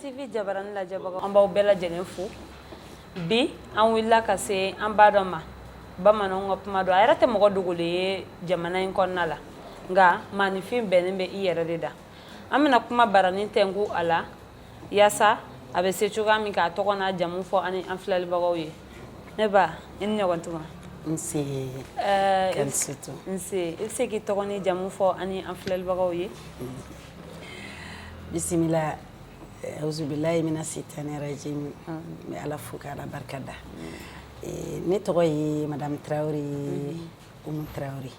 TV jabarani lajɛbagaw, an b'aw bɛɛ lajɛlen fo. Bi an wulila ka se an ba dɔ ma, bamananw ka kuma don, a yɛrɛ tɛ mɔgɔ dogolen ye jamana in kɔnɔna la, nka maaninfin bɛnnen bɛ i yɛrɛ de da. An bɛna kuma baranin tɛnku a la yaasa a bɛ se cogoya min k'a tɔgɔ n'a jamu fɔ ani an filɛlibagaw ye. Ne ba, i ni ɲɔgɔn tuma. Nse. Kansutu. Nse, i bɛ se k'i tɔgɔ ni jamu fɔ ani an filɛlibagaw ye? Bisimila, auzubilayi mina sitani rajim. N bɛ Ala fo ka Ala barika da. Ne tɔgɔ ye Madame Traoré Umu Traoré.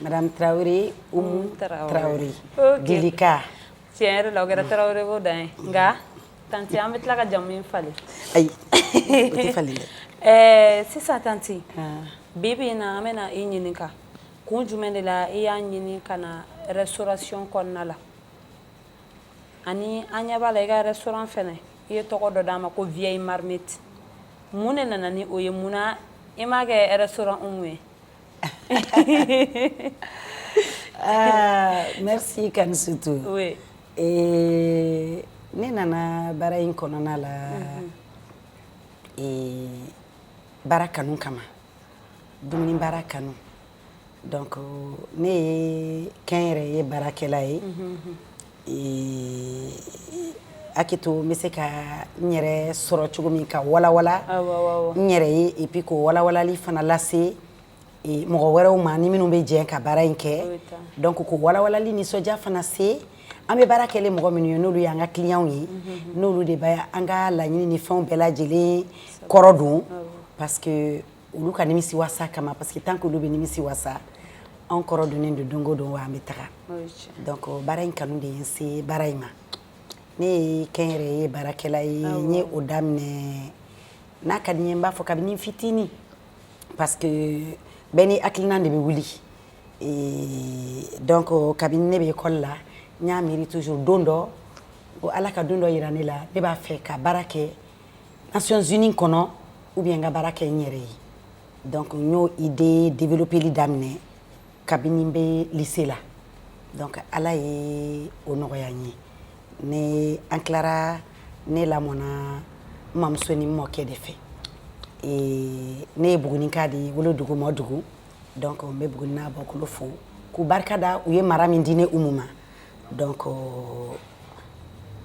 Madame Traoré Umu Traoré. Dilika. Tiɲɛ yɛrɛ la, o kɛra Traoré ko dan ye, nka tantie, an bɛ tila ka jamu in falen. Ayi, o tɛ falen dɛ. Sisan tantie, bi bi in na, an bɛna i ɲininka kun jumɛn de la i y'a ɲini ka na restauration kɔnɔna la, ani an ɲɛ b'a la i ka restaurant fɛnɛ, i ye tɔgɔ dɔ d'a ma ko Vieille Marmite. Mun de nana ni o ye? Mun na i m'a kɛ restaurant Umu ye? Ah, merci Kansutu. Oui. Ne nana baara in kɔnɔna la baara kanu kama, dumuni baara kanu. Donc ne ye kɛnyɛrɛye baarakɛla ye. Hakɛ to, n bɛ se ka n yɛrɛ sɔrɔ cogo min ka walawala n yɛrɛ ye, et puis k'o walawalali fana lase mɔgɔ wɛrɛw ma ni minnu bɛ jɛ ka baara in kɛ. Donc k'o walawalali nisɔndiya fana se an bɛ baara kɛlen mɔgɔ minnu ye, n'olu y'an ka clients ye, n'olu de bɛ an ka laɲini ni fɛnw bɛɛ lajɛlen kɔrɔ don, parce que olu ka nimisi wasa kama, parce que tant que olu bɛ nimisi wasa, anw kɔrɔ donnen don don o don wa an bɛ taga. Donc baara in kanu de ye n se baara in ma. Ne ye kɛnyɛrɛye baarakɛla ye. N ye o daminɛ, n'a ka di n ye, n b'a fɔ kabini fitinin, parce que bɛɛ ni hakilina de bɛ wuli. Donc kabini ne bɛ école la, n y'a miiri toujours don dɔ ko Ala ka don dɔ yira ne la, ne b'a fɛ ka baara kɛ Nations Unies kɔnɔ ou bien n ka baara kɛ n yɛrɛ ye. Donc n y'o idée développeli daminɛ kabini n bɛ lycée la. Donc Ala ye o nɔgɔya n ye. Ne an tilara, ne lamɔna n mamuso ni n mɔkɛ de fɛ. Ne ye Bugunika de ye, wolodugu mɔdugu. Donc n bɛ Buguni n'a bɔkolo fo k'u barika da, u ye mara min di ne Umu ma. Donc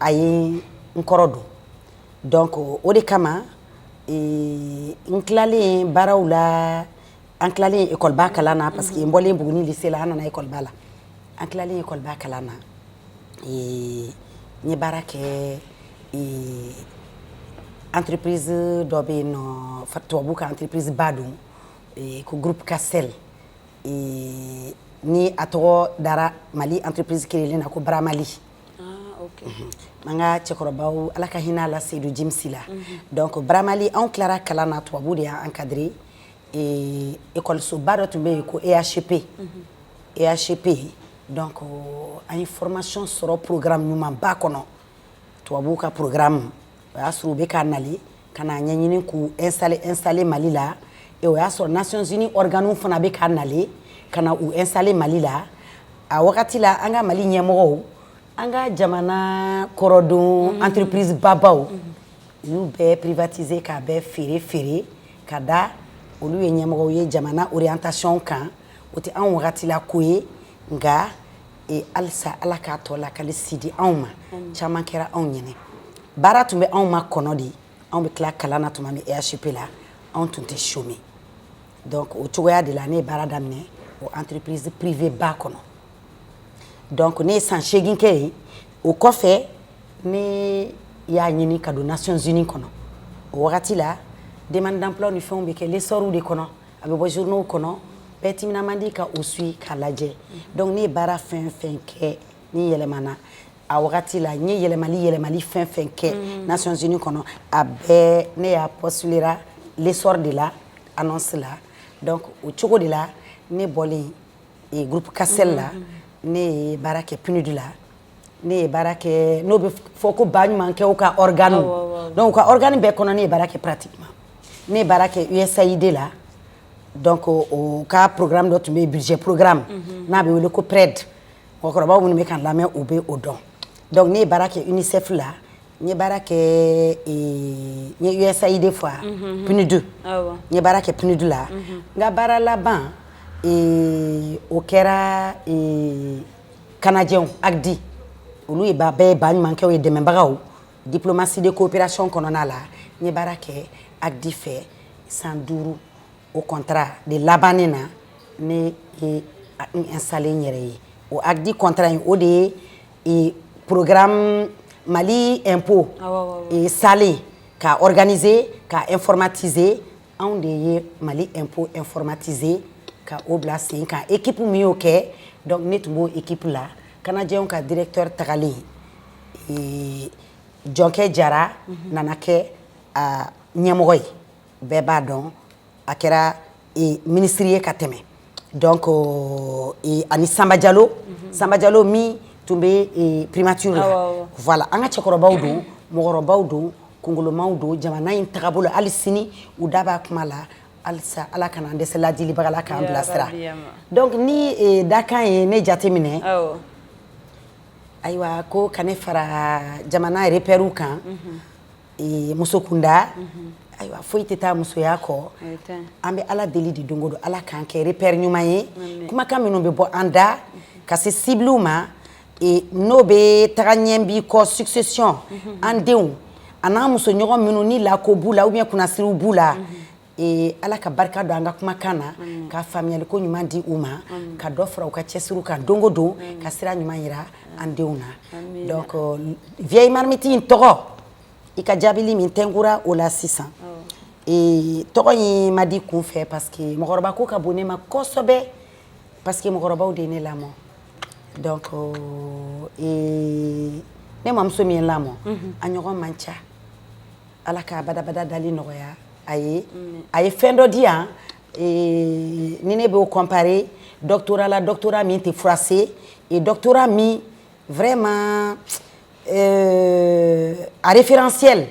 a ye n kɔrɔ don. Donc o de kama n tilalen baaraw la, an tilalen école ba kalan na, parce que n bɔlen Buguni lycée la, an nana école ba la. An tilalen école ba kalan na, n ye baara kɛ entreprise dɔ bɛ yen nɔ, tubabu ka entreprise ba don ko Groupe Castel, ni a tɔgɔ dara Mali entreprise créelen na ko Bramali. An ka cɛkɔrɔbaw, Ala ka hinɛ a la, Seydou Jimsi la. Donc Bramali, anw tilara kalan na, tubabu de y'an encadré. École ba dɔ tun bɛ yen ko EHP, EHP. Donc an ye formation sɔrɔ programme ɲumanba kɔnɔ, tubabuw ka programme. O y'a sɔrɔ u bɛ ka nali ka na ɲɛɲini k'u installer Mali la. Et o y'a sɔrɔ Nations Unies organes fana bɛ ka nali ka na u installer Mali la. A wagati la, an ka Mali ɲɛmɔgɔw, an ka jamana kɔrɔdon entreprise babaw, u y'u bɛɛ privatiser k'a bɛɛ feere feere ka da olu ye ɲɛmɔgɔw ye jamana orientation kan. O tɛ anw wagati la ko ye, nka halisa Ala k'a tɔ lakali sidi anw ma. Caman kɛra anw ɲɛnɛ, baara tun bɛ anw ma kɔnɔ de. Anw bɛ tila kalan na tuma min EHP la, anw tun tɛ chômer. Donc o cogoya de la, ne ye baara daminɛ o entreprise privée ba kɔnɔ. Donc ne ye san 8 kɛ yen. O kɔfɛ, ne y'a ɲini ka don Nations Unies kɔnɔ. O wagati la, demande d'emploi ni fɛnw bɛ kɛ L'Essor de kɔnɔ, a bɛ bɔ journaux kɔnɔ, bɛɛ timinan man di ka o suit k'a lajɛ. Donc ne ye baara fɛn fɛn kɛ ni yɛlɛmana a wagati la, n ye yɛlɛmali fɛn fɛn kɛ Nations Unies kɔnɔ, a bɛɛ ne y'a postulera L'Essor de la, annonce la. Donc o cogo de la, ne bɔlen Groupe Castel la, ne ye baara kɛ PNUD la. Ne ye baara kɛ n'o bɛ fɔ ko baɲumankɛw ka organe. Donc u ka organe bɛɛ kɔnɔ, ne ye baara kɛ pratiquement. Ne ye baara kɛ USAID la. Donc o ka programme dɔ tun bɛ yen, budget programme, n'a bɛ wele ko PRED. Mɔgɔkɔrɔbaw minnu bɛ k'an lamɛn, u bɛ o dɔn. Donc ne ye baara kɛ UNICEF la, n ye baara kɛ, n ye USAID fɔ, PNUD, n ye baara kɛ PNUD la. N ka baara laban, o kɛra Canadiens, ACDI, olu ye ba bɛɛ ye baɲumankɛw ye, dɛmɛbagaw, diplomatie de coopération kɔnɔna la. N ye baara kɛ ACDI fɛ san 5. O contrat de labannen na, ne ye n installé n yɛrɛ ye. O ACDI contrat in, o de ye programme Mali impôt sale k'a organiser, k'a informatiser. Anw de ye Mali impôt informatiser ka o bila sen kan. Équipe min y'o kɛ, donc ne tun b'o équipe la. Canadiens ka directeur tagalen, Jɔnkɛ Jara nana kɛ a ɲɛmɔgɔ ye. Bɛɛ b'a dɔn, a kɛra ministre ye ka tɛmɛ. Donc ani Samba Jalo, Samba Jalo min tun bɛ primature la. Voilà, an ka cɛkɔrɔbaw don, mɔgɔkɔrɔbaw don, kunkolomaw don. Jamana in tagabolo, hali sini u da b'a kuma la. Halisa Ala kana an dɛsɛ ladilibaga la k'an bilasira. Donc ni dakan ye ne jate minɛ, ayiwa, ko ka ne fara jamana repères kan, muso kunda, ayiwa, foyi tɛ taa musoya kɔ. An bɛ Ala deli de don o don, Ala k'an kɛ repère ɲuman ye. Kumakan minnu bɛ bɔ an da ka se cible ma, n'o bɛ taga ɲɛ b'i kɔ, succession, an denw a n'an musoɲɔgɔn minnu ni lako b'u la ou bien kunnasiriw b'u la, Ala ka barika don an ka kumakan na, ka faamuyaliko ɲuman di u ma, ka dɔ fara u ka cɛsiriw kan don o don, ka sira ɲuman yira an denw na. Donc Vieille Marmite in tɔgɔ, i ka jaabili min tɛnkura o la sisan, tɔgɔ in ma di kun fɛ, parce que mɔgɔkɔrɔba ko ka bon ne ma kosɛbɛ, parce que mɔgɔkɔrɔbaw de ye ne lamɔ. Donc ne mamuso min ye n lamɔ, a ɲɔgɔn man ca. Ala ka badabada dali nɔgɔya a ye. A ye fɛn dɔ di yan, ni ne b'o comparer doctorat la, doctorat min tɛ froissé et doctorat min vraiment a référentiel,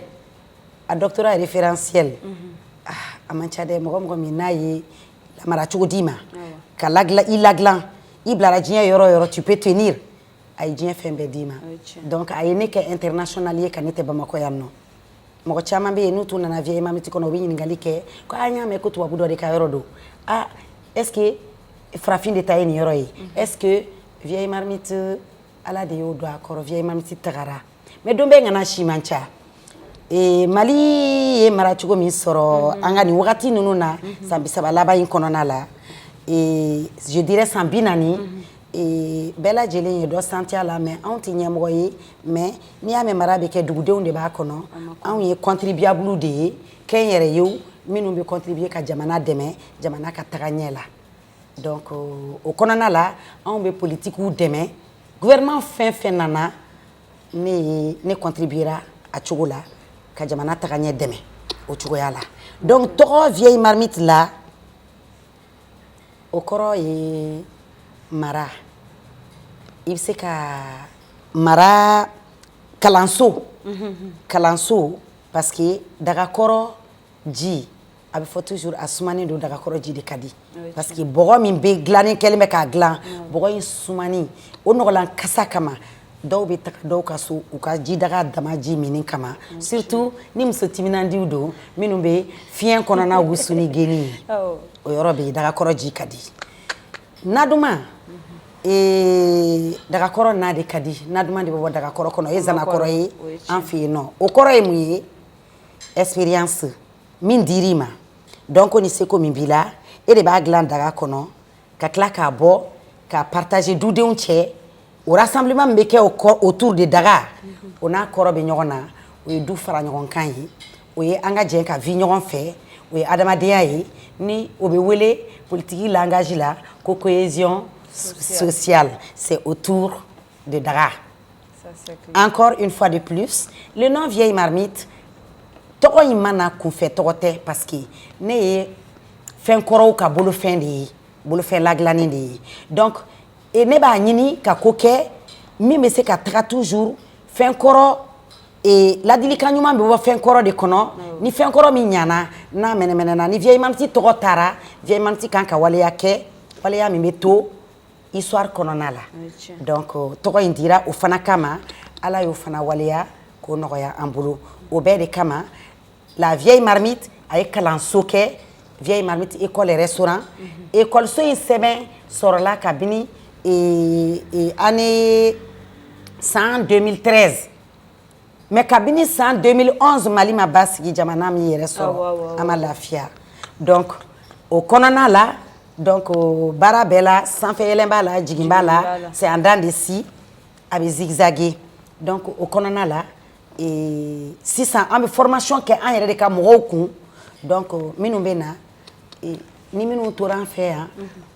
a doctorat référentiel. Ah, a man ca dɛ. Mɔgɔ min n'a ye mara cogo d'i ma, ka ladilan, i ladilan, i bilara diɲɛ yɔrɔ o yɔrɔ, tu peux tenir. A ye diɲɛ fɛn bɛɛ d'i ma. Donc a ye ne kɛ international ye ka ne tɛ Bamakɔ yan nɔ. Mɔgɔ caman bɛ yen, n'u tun nana Vieille Marmite kɔnɔ, u bɛ ɲininkali kɛ ko an y'a mɛn ko tubabu dɔ de ka yɔrɔ don. Ah, est ce que farafin de ta ye nin yɔrɔ ye? Est ce que Vieille Marmite, Ala de y'o don a kɔrɔ. Vieille Marmite tagara, mais don bɛɛ ŋana si man ca. Mali ye mara cogo min sɔrɔ an ka nin wagati ninnu na, san 30 laban in kɔnɔna la, je dirais san 40, bɛɛ lajɛlen ye dɔ santiya la. Mais anw tɛ ɲɛmɔgɔ ye, mais n'i y'a mɛn mara bɛ kɛ, dugudenw de b'a kɔnɔ. Anw ye contribuable de ye, kɛnyɛrɛyew minnu bɛ contribuer ka jamana dɛmɛ, jamana ka taga ɲɛ la. Donc o kɔnɔna la, anw bɛ politikiw dɛmɛ. Gouvernement fɛn fɛn nana, ne ye ne contribuera a cogo la ka jamana taga ɲɛ dɛmɛ o cogoya la. Donc tɔgɔ Vieille Marmite la, o kɔrɔ ye mara. I bɛ se ka mara kalanso, kalanso, parce que dagakɔrɔ ji, a bɛ fɔ toujours a sumanen don. Dagakɔrɔ ji de ka di, parce que bɔgɔ min bɛ dilannen kɛlen bɛ k'a dilan, bɔgɔ in sumani, o nɔgɔlan kasa kama, dɔw bɛ taga dɔw ka so u ka jidaga dama ji minni kama, surtout ni muso timinandiw don minnu bɛ fiɲɛ kɔnɔna wusu ni geni ye. O yɔrɔ bɛ yen, dagakɔrɔ ji ka di. Naduman, dagakɔrɔ na de ka di. Naduman de bɛ bɔ dagakɔrɔ kɔnɔ, o ye zanakɔrɔ ye an fɛ yen nɔ. O kɔrɔ ye mun ye? Expérience min dir'i ma, dɔnko ni seko min b'i la, e de b'a dilan daga kɔnɔ ka tila k'a bɔ k'a partager dudenw cɛ. O rassemblement min bɛ kɛ autour de daga, o n'a kɔrɔ bɛ ɲɔgɔn na. O ye du fara ɲɔgɔn kan ye, o ye an ka jɛ ka vi ɲɔgɔn fɛ, o ye adamadenya ye. Ni o bɛ wele politique langage la ko cohésion sociale, c'est autour de daga. Encore une fois de plus, le nom Vieille Marmite, tɔgɔ in ma na kunfɛ tɔgɔ tɛ, parce que ne ye fɛn kɔrɔw ka bolofɛn de ye, bolofɛn ladilannen de ye. Donc ne b'a ɲini ka ko kɛ min bɛ se ka taga toujours fɛn kɔrɔ, ladilikan ɲuman bɛ bɔ fɛn kɔrɔ de kɔnɔ. Ni fɛn kɔrɔ min ɲana, n'a mɛnɛmɛnɛna, ni Vieille Marmite tɔgɔ taara, Vieille Marmite kan ka waleya kɛ, waleya min bɛ to histoire kɔnɔna la. Donc tɔgɔ in dira o fana kama. Ala y'o fana waleya k'o nɔgɔya an bolo. O bɛɛ de kama, La Vieille Marmite a ye kalanso kɛ, Vieille Marmite école et restaurant. École so in sɛbɛn sɔrɔla kabini année san 2013, mais kabini san 2011, Mali ma basigi, jamana min yɛrɛ sɔrɔ, an ma lafiya. Donc o kɔnɔna la, donc baara bɛɛ la, sanfɛ yɛlɛn b'a la, jigin b'a la, c'est en dents de scie, a bɛ zigzagger. Donc o kɔnɔna la, sisan an bɛ formation kɛ an yɛrɛ de ka mɔgɔw kun. Donc minnu bɛ na ni minnu tora an fɛ yan,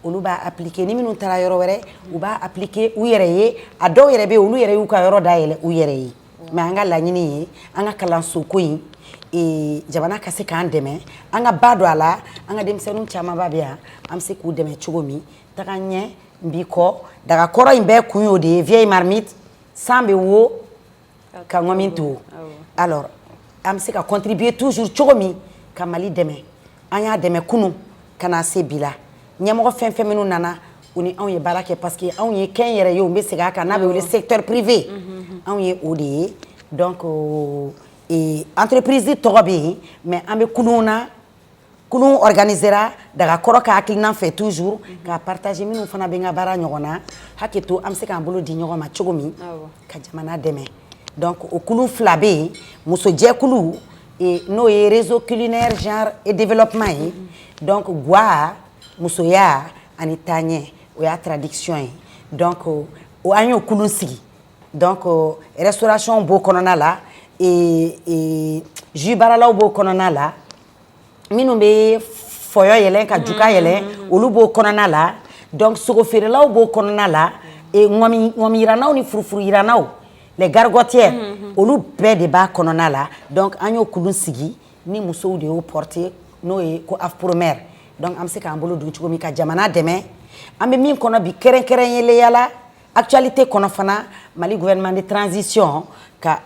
olu b'a appliquer. Ni minnu taara yɔrɔ wɛrɛ, u b'a appliquer u yɛrɛ ye. A dɔw yɛrɛ bɛ yen, olu yɛrɛ y'u ka yɔrɔ dayɛlɛ u yɛrɛ ye. Mais an ka laɲini ye an ka kalanso ko in, jamana ka se k'an dɛmɛ, an ka ba don a la. An ka denmisɛnninw camanba bɛ yan, an bɛ se k'u dɛmɛ cogo min, taga ɲɛ n b'i kɔ. Dagakɔrɔ in bɛɛ kun y'o de ye. Vieille Marmite, san bɛ wo ka ŋɔmi to. Alors an bɛ se ka contribuer toujours cogo min ka Mali dɛmɛ. An y'a dɛmɛ kunun ka na se bi la. Ɲɛmɔgɔ fɛn fɛn minnu nana, u ni anw ye baara kɛ, parce que anw ye kɛn yɛrɛ ye. O bɛ segin a kan, n'a bɛ wele secteur privé, anw ye o de ye. Donc entreprise tɔgɔ bɛ yen, mais an bɛ kulun na. Kulun organisera Dagakɔrɔ ka hakilina fɛ, toujours k'a partager. Minnu fana bɛ n ka baara ɲɔgɔn na, hakɛ to, an bɛ se k'an bolo di ɲɔgɔn ma cogo min ka jamana dɛmɛ. Donc o kulu fila bɛ yen: musojɛkulu, n'o ye Réseau culinaire, genre et développement ye. Donc gwa, musoya ani taaɲɛ, o y'a traduction ye. Donc o an y'o kulu sigi. Donc restauration b'o kɔnɔna la, jus baaralaw b'o kɔnɔna la, minnu bɛ fɔyɔ yɛlɛn ka juga yɛlɛn, olu b'o kɔnɔna la. Donc sogo feerelaw b'o kɔnɔna la, ŋɔmi ŋɔmi ni furufuru yirannaw, les gargotières, olu bɛɛ de b'a kɔnɔna la. Donc an y'o kulu sigi ni musow de y'o porter, n'o ye ko AFPROMER. Donc an bɛ se k'an bolo don cogo min ka jamana dɛmɛ. An bɛ min kɔnɔ bi, kɛrɛnkɛrɛnnenya la, actualité kɔnɔ fana, Mali gouvernement de transition ka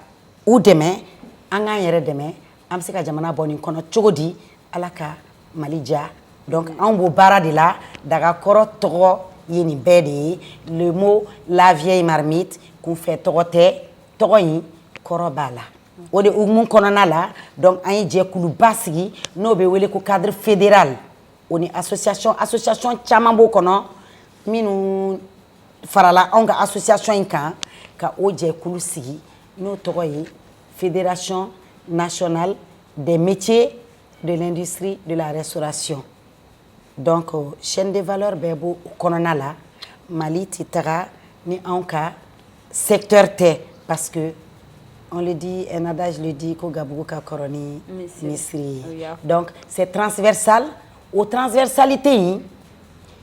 u dɛmɛ, an k'an yɛrɛ dɛmɛ. An bɛ se ka jamana bɔ nin kɔnɔ cogo di? Ala ka Mali diya. Donc anw b'o baara de la. Dagakɔrɔ tɔgɔ ye nin bɛɛ de ye. Le mot La Vieille Marmite, kunfɛ tɔgɔ tɛ, tɔgɔ in kɔrɔ b'a la. O de hukumu kɔnɔna la, donc an ye jɛkuluba sigi, n'o bɛ wele ko cadre fédéral. O ni association caman b'o kɔnɔ, minnu farala anw ka association in kan ka o jɛkulu sigi, n'o tɔgɔ ye Fédération nationale des métiers de l'industrie de la restauration. Donc chaîne de valeur bɛɛ b'o kɔnɔna la. Mali tɛ taga ni anw ka secteur tɛ, parce que on le dit, un adage le dit, ko gabugu ka kɔrɔ ni misiri ye. Donc c'est transversal. O transversalité in,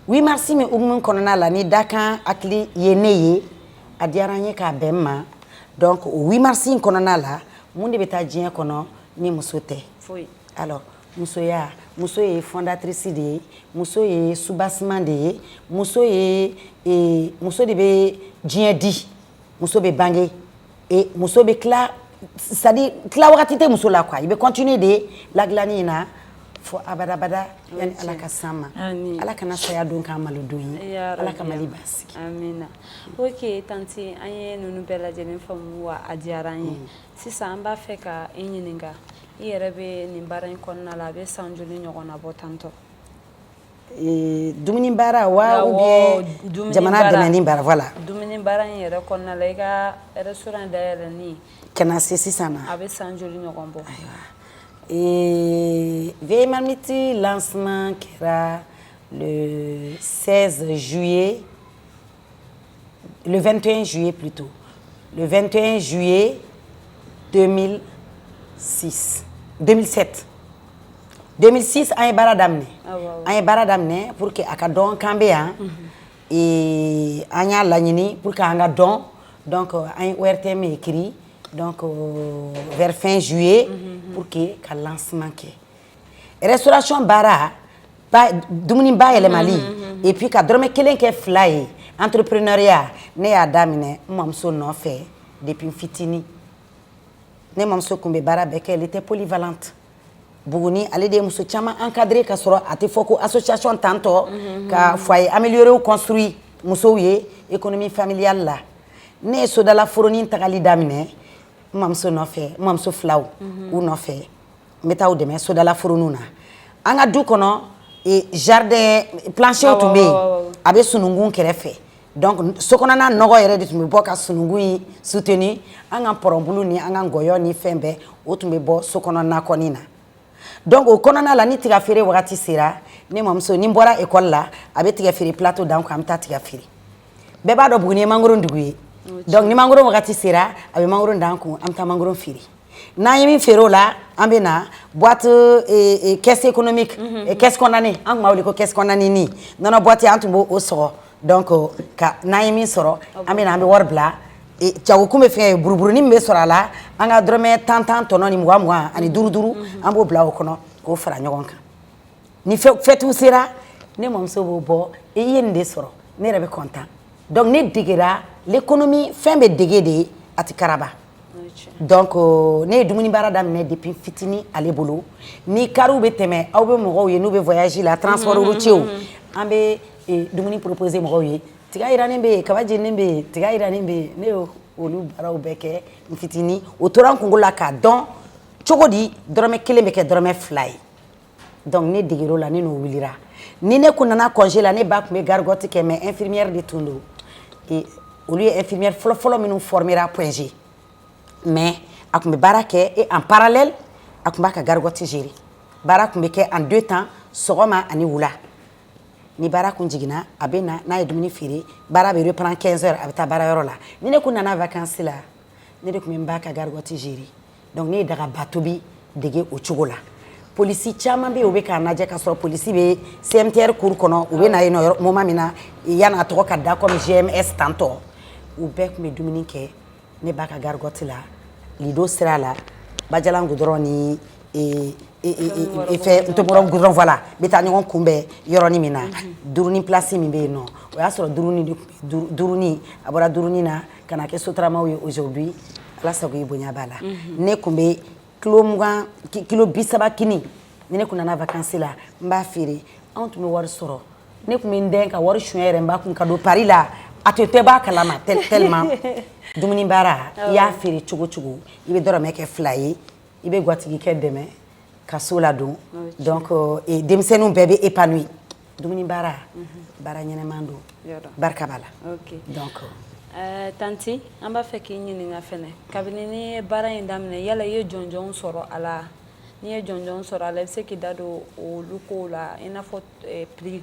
8 mars min hukumu kɔnɔna la, ni dakan hakili ye ne ye, a diyara n ye k'a bɛn n ma. Donc o 8 mars in kɔnɔna la, mun de bɛ taa diɲɛ kɔnɔ ni muso tɛ? Alors musoya, muso ye fondatrice de ye, muso ye soubassement de ye, muso ye muso de bɛ diɲɛ di, muso bɛ bange et muso bɛ tila, c'est à dire tila wagati tɛ muso la quoi. I bɛ continuer de ladilanni in na fo abadabada, yanni Ala ka s'an ma. Ala kana saya don k'an malo don ye. Ala ka Mali basigi. Amina. Ok tantie, an ye ninnu bɛɛ lajɛlen faamu wa, a diyara an ye. Sisan an b'a fɛ ka i ɲininka, i yɛrɛ bɛ nin baara in kɔnɔna la, a bɛ san joli ɲɔgɔnna bɔ tantɔ? Dumuni baara wa, ou bien jamana dɛmɛni baara? Voilà. Dumuni baara in yɛrɛ kɔnɔna la, i ka restaurant dayɛlɛnni ka na se sisan ma. A bɛ san joli ɲɔgɔn bɔ? Ayiwa, Vieille Marmite lancement kɛra le 16 juillet, le 21 juillet plutôt, le 21 juillet 2006, 2007, 2006. An ye baara daminɛ, an ye baara daminɛ pour que a ka dɔn k'an bɛ yan. An y'a laɲini pour que an ka dɔn. Donc an ye ORTM écrit, donc vers fin juillet, pour que ka lancement kɛ. Restauration baara ba, dumuni bayɛlɛmali, et puis ka dɔrɔmɛ kelen kɛ fila ye, entrepreneuriat, ne y'a daminɛ n mamuso nɔfɛ depuis n fitinin. Ne mamuso tun bɛ baara bɛɛ kɛ, elle était polyvalente. Buguni, ale de ye muso caman encadré ka sɔrɔ a tɛ fɔ ko association tantɔ, ka foyer amélioré construit musow ye économie familiale la. Ne ye sodala foronin tagali daminɛ n mamuso nɔfɛ, n mamuso filaw u nɔfɛ. N bɛ taa u dɛmɛ sodala foroninw na. An ka du kɔnɔ, jardin plancher tun bɛ yen, a bɛ sununkun kɛrɛfɛ. Donc sokɔnɔna nɔgɔ yɛrɛ de tun bɛ bɔ ka sununkun in soutenir. An ka pɔrɔnbulu ni an ka ngɔyɔ ni fɛn bɛɛ, o tun bɛ bɔ sokɔnɔ nakɔnin na. Donc o kɔnɔna la, ni tiga feere wagati sera, ne mamuso, ni n bɔra école la, a bɛ tiga feere plateau d'an kun, an bɛ taa tiga feere. Bɛɛ b'a dɔn Buguni ye mangoro dugu ye. Donc ni mangoro wagati sera, a bɛ mangoro d'an kun, an bɛ taa mangoro feere. N'an ye min feere o la, an bɛ na boîte, caisse économique, caisse condamnée, an tun b'a wele ko caisse condamnée, ni nɔnɔ boîte, an tun b'o sɔgɔ. Donc ka n'an ye min sɔrɔ, an bɛ na, an bɛ wari bila. Jagokun bɛ fɛn ye, buruburunin min bɛ sɔrɔ a la, an ka dɔrɔmɛ 10 10 tɔnɔ ni 20 20 ani 5 5, an b'o bila o kɔnɔ k'o fara ɲɔgɔn kan. Ni fêtew sera, ne mamuso b'o bɔ: i ye nin de sɔrɔ. Ne yɛrɛ bɛ content. Donc ne degera l'économie. Fɛn bɛ dege de, a tɛ karaba. Donc ne ye dumuni baara daminɛ depuis fitinin ale bolo. Ni kariw bɛ tɛmɛ, aw bɛ mɔgɔw ye n'u bɛ voyage la, transport routier, an bɛ dumuni proposer mɔgɔw ye. Tiga yirannen bɛ yen, kaba jeninen bɛ yen, tiga yirannen bɛ yen. Ne y'o olu baaraw bɛɛ kɛ n fitinin. O tora n kunkolo la k'a dɔn cogo di dɔrɔmɛ 1 bɛ kɛ dɔrɔmɛ 2 ye. Donc ne deger'o la, ne n'o wulira. Ni ne kun nana congé la, ne ba tun bɛ gargote kɛ, mais infirmière de tun don. Olu ye infirmière fɔlɔ-fɔlɔ minnu formera Point G. Mais a tun bɛ baara kɛ et en parallèle, a tun b'a ka gargote gérer. Baara tun bɛ kɛ en deux temps, sɔgɔma ani wula. Ni baara kun jiginna, a bɛ na, n'a ye dumuni feere, baara bɛ reprend 15 heures, a bɛ taa baarayɔrɔ la. Ni ne kun nana vacances la, ne de tun bɛ n ba ka gargote gérer. Donc ne ye dagaba tobi dege o cogo la. Polisi caman bɛ yen, u bɛ k'a lajɛ ka sɔrɔ polisi bɛ CMTR cour kɔnɔ, u bɛ na yen nɔ moment min na, yan'a tɔgɔ ka da comme GMS tantɔ, u bɛɛ tun bɛ dumuni kɛ ne ba ka gargote la, Lido sira la, Bajalan goudron ni fɛn Ntɔmɔrɔ goudron, voilà, bɛ taa ɲɔgɔn kunbɛn yɔrɔnin min na, duruni place min bɛ yen nɔ. O y'a sɔrɔ duruni de tun bɛ duruni, a bɔra duruni na ka na kɛ Sotramaw ye aujourd'hui. Ala sago i bonya b'a la. Ne tun bɛ kilo 20, kilo 30 kini. Ni ne kun nana vacances la, n b'a feere, anw tun bɛ wari sɔrɔ. Ne tun bɛ n dɛn ka wari suɲɛ yɛrɛ, n b'a kun ka don Paris la, a tɛ tɛ b'a kalama tellement. Dumuni baara, i y'a feere cogo cogo, i bɛ dɔrɔmɛ kɛ 2 ye, i bɛ gatigikɛ dɛmɛ ka so ladon. Donc denmisɛnninw bɛɛ bɛ épanoui. Dumuni baara, baara ɲɛnɛman don, barika b'a la. Donc Tantie, an b'a fɛ k'i ɲininka fɛnɛ, kabini n'i ye baara in daminɛ, yala i ye jɔnjɔn sɔrɔ a la? N'i ye jɔnjɔn sɔrɔ a la, i bɛ se k'i da don olu kow la, i n'a fɔ prix,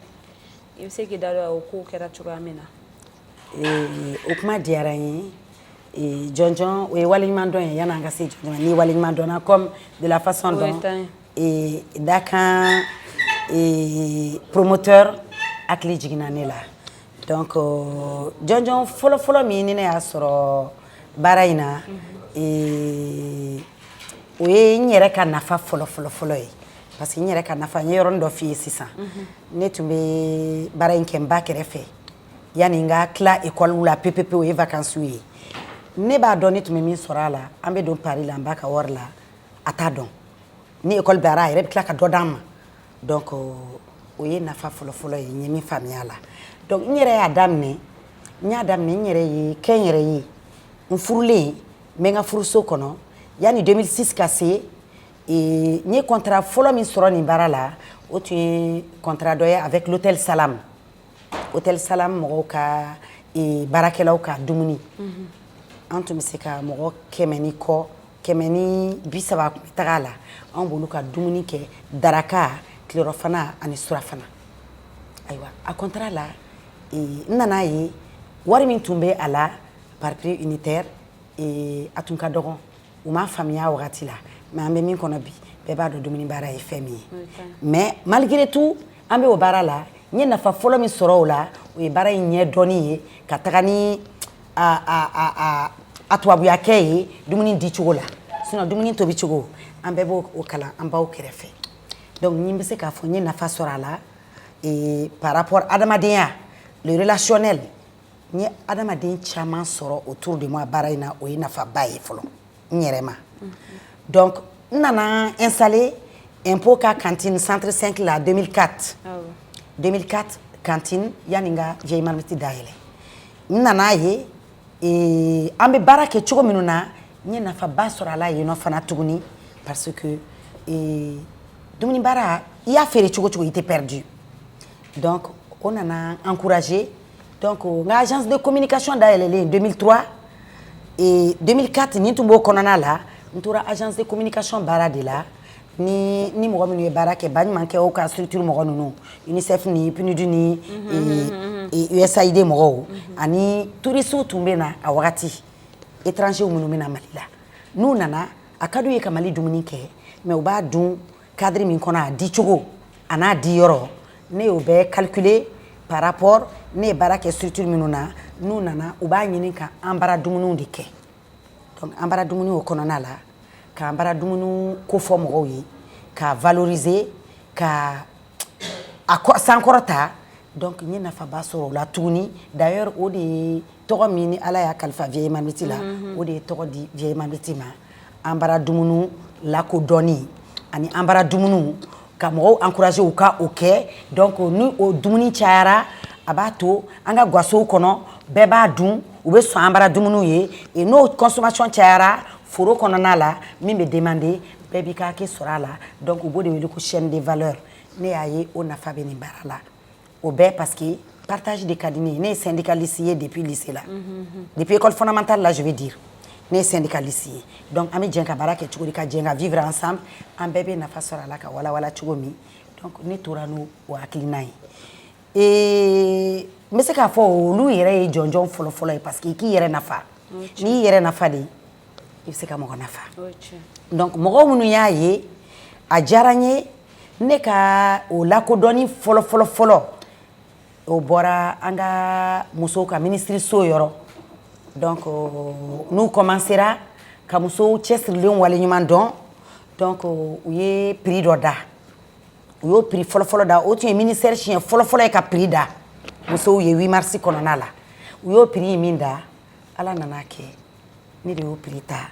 i bɛ se k'i da don o kow kɛra cogoya min na? O kuma diyara n ye. Jɔnjɔn, o ye waleɲumandɔn ye. Yan'an ka se jɔnjɔn ma, ni waleɲuman dɔnna comme de la façon dont dakan promoteur hakili jiginna ne la. Donc jɔnjɔn fɔlɔ-fɔlɔ min ni ne y'a sɔrɔ baara in na, o ye n yɛrɛ ka nafa fɔlɔ fɔlɔ fɔlɔ ye, parce que n yɛrɛ ka nafa, n ye yɔrɔnin dɔ f'i ye sisan. Ne tun bɛ baara in kɛ n ba kɛrɛfɛ yanni n ka tila école la pepepe, o ye vacances ye. Ne b'a dɔn ne tun bɛ min sɔrɔ a la, an bɛ don Paris la, n ba ka wari la, a t'a dɔn. Ni école bilara, a yɛrɛ bɛ tila ka dɔ d'an ma. Donc o ye nafa fɔlɔ-fɔlɔ ye n ye min faamuya a la. Donc n yɛrɛ y'a daminɛ, n y'a daminɛ n yɛrɛ ye, kɛ n yɛrɛ ye. N furulen, n bɛ n ka furuso kɔnɔ yanni 2006 ka se. N ye contrat fɔlɔ min sɔrɔ nin baara la, o tun ye contrat dɔ ye avec l'hôtel Salam. Hôtel Salam mɔgɔw ka baarakɛlaw ka dumuni, an tun bɛ se ka mɔgɔ 100 ni kɔ, 130 tun bɛ taga a la. An b'olu ka dumuni kɛ, daraka, tilerɔfana ani surafana. Ayiwa, a contrat la, n nana ye wari min tun bɛ a la par prix unitaire, a tun ka dɔgɔn. U m'a faamuya wagati la, mais an bɛ min kɔnɔ bi, bɛɛ b'a dɔn dumuni baara ye fɛn min ye. Mais malgré tout, an bɛ o baara la, n ye nafa fɔlɔ min sɔrɔ o la, o ye baara in ɲɛ dɔnni ye, ka taga ni a tubabuya kɛ ye dumuni di cogo la. Sinon dumuni tobi cogo, an bɛɛ b'o o kalan an baw kɛrɛfɛ. Donc ni n bɛ se k'a fɔ n ye nafa sɔrɔ a la par rapport adamadenya, le relationnel, n ye adamaden caman sɔrɔ autour de moi baara in na, o ye nafaba ye fɔlɔ n yɛrɛ ma. Donc n nana installer impôt ka cantine centre 5 la 2004. 2004 cantine, yanni n ka Vieille Marmite dayɛlɛ, n nana ye An bɛ baara kɛ cogo minnu na, n ye nafaba sɔrɔ a la yen nɔ fana tuguni, parce que dumuni baara, i y'a feere cogo cogo, i tɛ perdu. Donc o nana encourager. Donc n ka agence de communication dayɛlɛlen 2003 et 2004, nin tun b'o kɔnɔna la. N tora agence de communication baara de la ni mɔgɔ minnu ye baara kɛ, baɲumankɛw ka structure mɔgɔ ninnu, UNICEF ni PNUD ni USAID mɔgɔw, ani touristes tun bɛ na a wagati, étrangers minnu bɛ na Mali la. N'u nana, a ka d'u ye ka Mali dumuni kɛ, mais u b'a dun cadre min kɔnɔ, a di cogo a n'a di yɔrɔ, ne y'o bɛɛ calculer par rapport ne ye baara kɛ structure minnu na. N'u nana, u b'a ɲini ka an bara dumuniw de kɛ. Donc an bara dumuni o kɔnɔna la, k'an bara dumuni kofɔ mɔgɔw ye, ka valoriser, ka a sankɔrɔta. Donc n ye nafaba sɔrɔ o la tuguni. D'ailleurs, o de ye tɔgɔ min ni Ala y'a kalifa Vieille Marmite la, o de ye tɔgɔ di Vieille Marmite ma. An bara dumuni lakodɔnni ani an bara dumuniw ka mɔgɔw encourager u ka o kɛ. Donc ni o dumuni cayara, a b'a to an ka gasow kɔnɔ, bɛɛ b'a dun, u bɛ sɔn an bara dumuniw ye. Et n'o consommation cayara foro kɔnɔna la, min bɛ demander, bɛɛ b'i ka hakɛ sɔrɔ a la. Donc u b'o de wele ko chaîne de valeur. Ne y'a ye o nafa bɛ nin baara la, o bɛɛ parce que partage de ka di ne ye. Ne ye syndicaliste ye depuis lycée la, depuis école fondamentale la, je veux dire, ne ye syndicaliste ye. Donc an bɛ jɛ ka baara kɛ cogo di, ka jɛ ka vivre ensemble, an bɛɛ bɛ nafa sɔrɔ a la, ka walawala cogo min. Donc ne tora n'o o hakilina ye. N bɛ se k'a fɔ olu yɛrɛ ye jɔnjɔn fɔlɔ-fɔlɔ ye, parce que i k'i yɛrɛ nafa, n'i y'i yɛrɛ nafa de, i bɛ se ka mɔgɔ nafa. Donc mɔgɔ minnu y'a ye, a diyara n ye. Ne ka o lakodɔnni fɔlɔ fɔlɔ fɔlɔ, o bɔra an ka musow ka minisiriso yɔrɔ. Donc n'u commencera ka musow cɛsirilenw waleɲuman dɔn, donc u ye prix dɔ da. U y'o prix fɔlɔ-fɔlɔ da, o tun ye ministère siɲɛ fɔlɔ-fɔlɔ ye ka prix da musow ye 8 mars kɔnɔna la. U y'o prix min da, Ala nana kɛ ne de y'o prix ta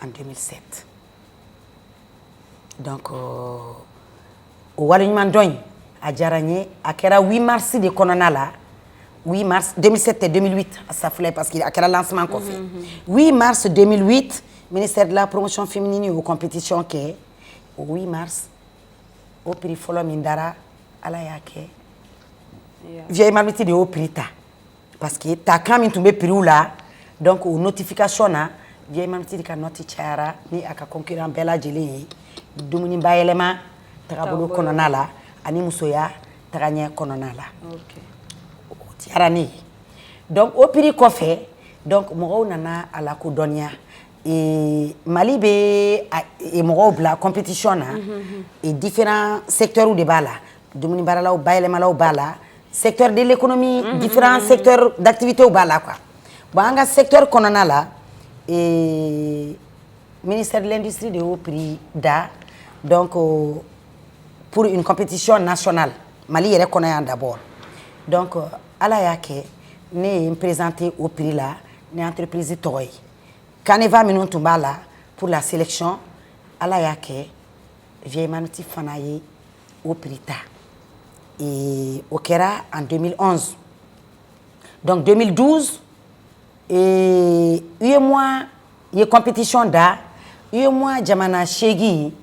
en 2007. Donc o waleɲuman dɔn in, a diyara n ye. A kɛra 8 mars de kɔnɔna la, 8 mars 2007 tɛ, 2008 safilɛ, parce que a kɛra lancement kɔfɛ. 8 mars 2008, ministère de la Promotion féminine y'o compétition kɛ. O 8 mars, o prix fɔlɔ min dara, Ala y'a kɛ Vieille Marmite de y'o prix ta, parce que takan min tun bɛ prix la, donc o notification na, Vieille Marmite de ka note cayara ni a ka concurrent bɛɛ lajɛlen ye, dumuni bayɛlɛma tagabolo kɔnɔna la ani musoya tagaɲɛ kɔnɔna la. O diyara ne ye. Donc o prix kɔfɛ, donc mɔgɔw nana a lakodɔnniya. Mali bɛ mɔgɔw bila compétition na, et différents secteurs de b'a la: dumuni baaralaw bayɛlɛmalaw b'a la, secteur de l'économie, différents secteurs d'activité b'a la quoi. Bon, an ka secteur kɔnɔna la, ministère de l'Industrie de y'o prix da, donc pour une compétition nationale Mali yɛrɛ kɔnɔ yan d'abord. Donc Ala y'a kɛ ne ye n présenter o prix la ni entreprise tɔgɔ ye. Canevas minnu tun b'a la pour la sélection, Ala y'a kɛ Vieille Marmite fana ye o prix ta. Et o kɛra en 2011. Donc 2012, et UEMOA ye compétition da. UEMOA jamana 8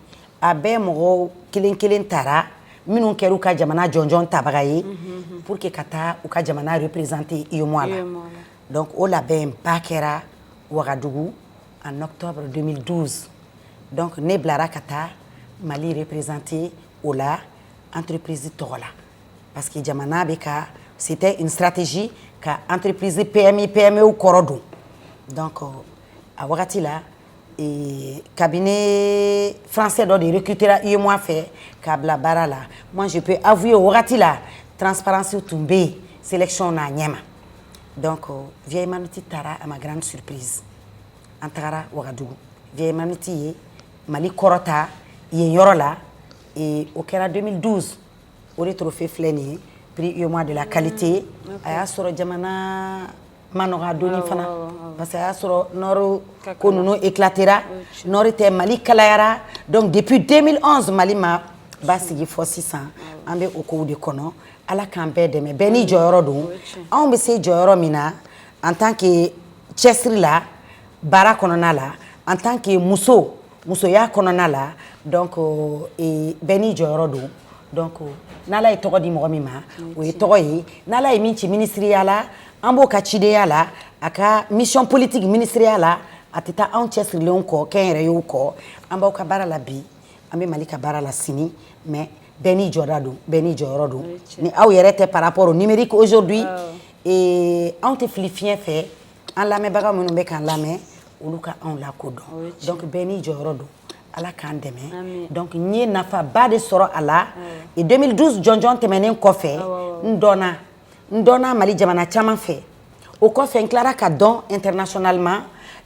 a bɛɛ mɔgɔw kelen kelen tara, minnu kɛra u ka jamana jɔnjɔn tabaga ye pour que ka taa u ka jamana représenter UEMOA la. Donc o labɛn ba kɛra Ouagadougou en octobre 2012. Donc ne bilara ka taa Mali représenter o la, entreprise tɔgɔ la, parce que jamana bɛ ka, c'était une stratégie ka entreprise PMI PME kɔrɔ don. Donc a wagati la, cabinet français dɔ de recrutera UEMOA fɛ k'a bila baara la. Moi, je peux avouer, o wagati la, transparence tun bɛ yen sélection n'a ɲɛma. Donc Vieille Marmite taara. À ma grande surprise, an tagara Ouagadougou, Vieille Marmite ye Mali kɔrɔta yen yɔrɔ la. Et o kɛra 2012. O de trophée filɛ nin ye, prix UEMOA de la qualité. A y'a sɔrɔ jamana ma nɔgɔ a donni fana, parce que a y'a sɔrɔ nord ko ninnu éclatera, nord tɛ, Mali kalayara. Donc depuis 2011, Mali ma basigi fɔ sisan, an bɛ o kow de kɔnɔ. Ala k'an bɛɛ dɛmɛ, bɛɛ n'i jɔyɔrɔ don. Anw bɛ se jɔyɔrɔ min na en tant que Cɛsiri la, baara kɔnɔna la, en tant que muso, musoya kɔnɔna la. Donc bɛɛ n'i jɔyɔrɔ don. Donc n'Ala ye tɔgɔ di mɔgɔ min ma, o ye tɔgɔ ye. N'Ala ye min ci ministiriya la, an b'o ka cidenya la, a ka mission politique ministiriya la, a tɛ taa anw cɛsirilenw kɔ, kɛnyɛrɛyew kɔ. An b'aw ka baara la bi, an bɛ Mali ka baara la sini, mais bɛɛ n'i jɔda don, bɛɛ n'i jɔyɔrɔ don. Ni aw yɛrɛ tɛ, par rapport au numérique aujourd'hui, anw tɛ fili fiɲɛ fɛ. An lamɛnbaga minnu bɛ k'an lamɛn, olu ka anw lakodɔn. Donc bɛɛ n'i jɔyɔrɔ don. Ala k'an dɛmɛ. Donc n ye nafaba de sɔrɔ a la. Et 2012 jɔnjɔn tɛmɛnen kɔfɛ, n dɔnna Mali jamana caman fɛ. O kɔfɛ, n tilara ka dɔn internationalement.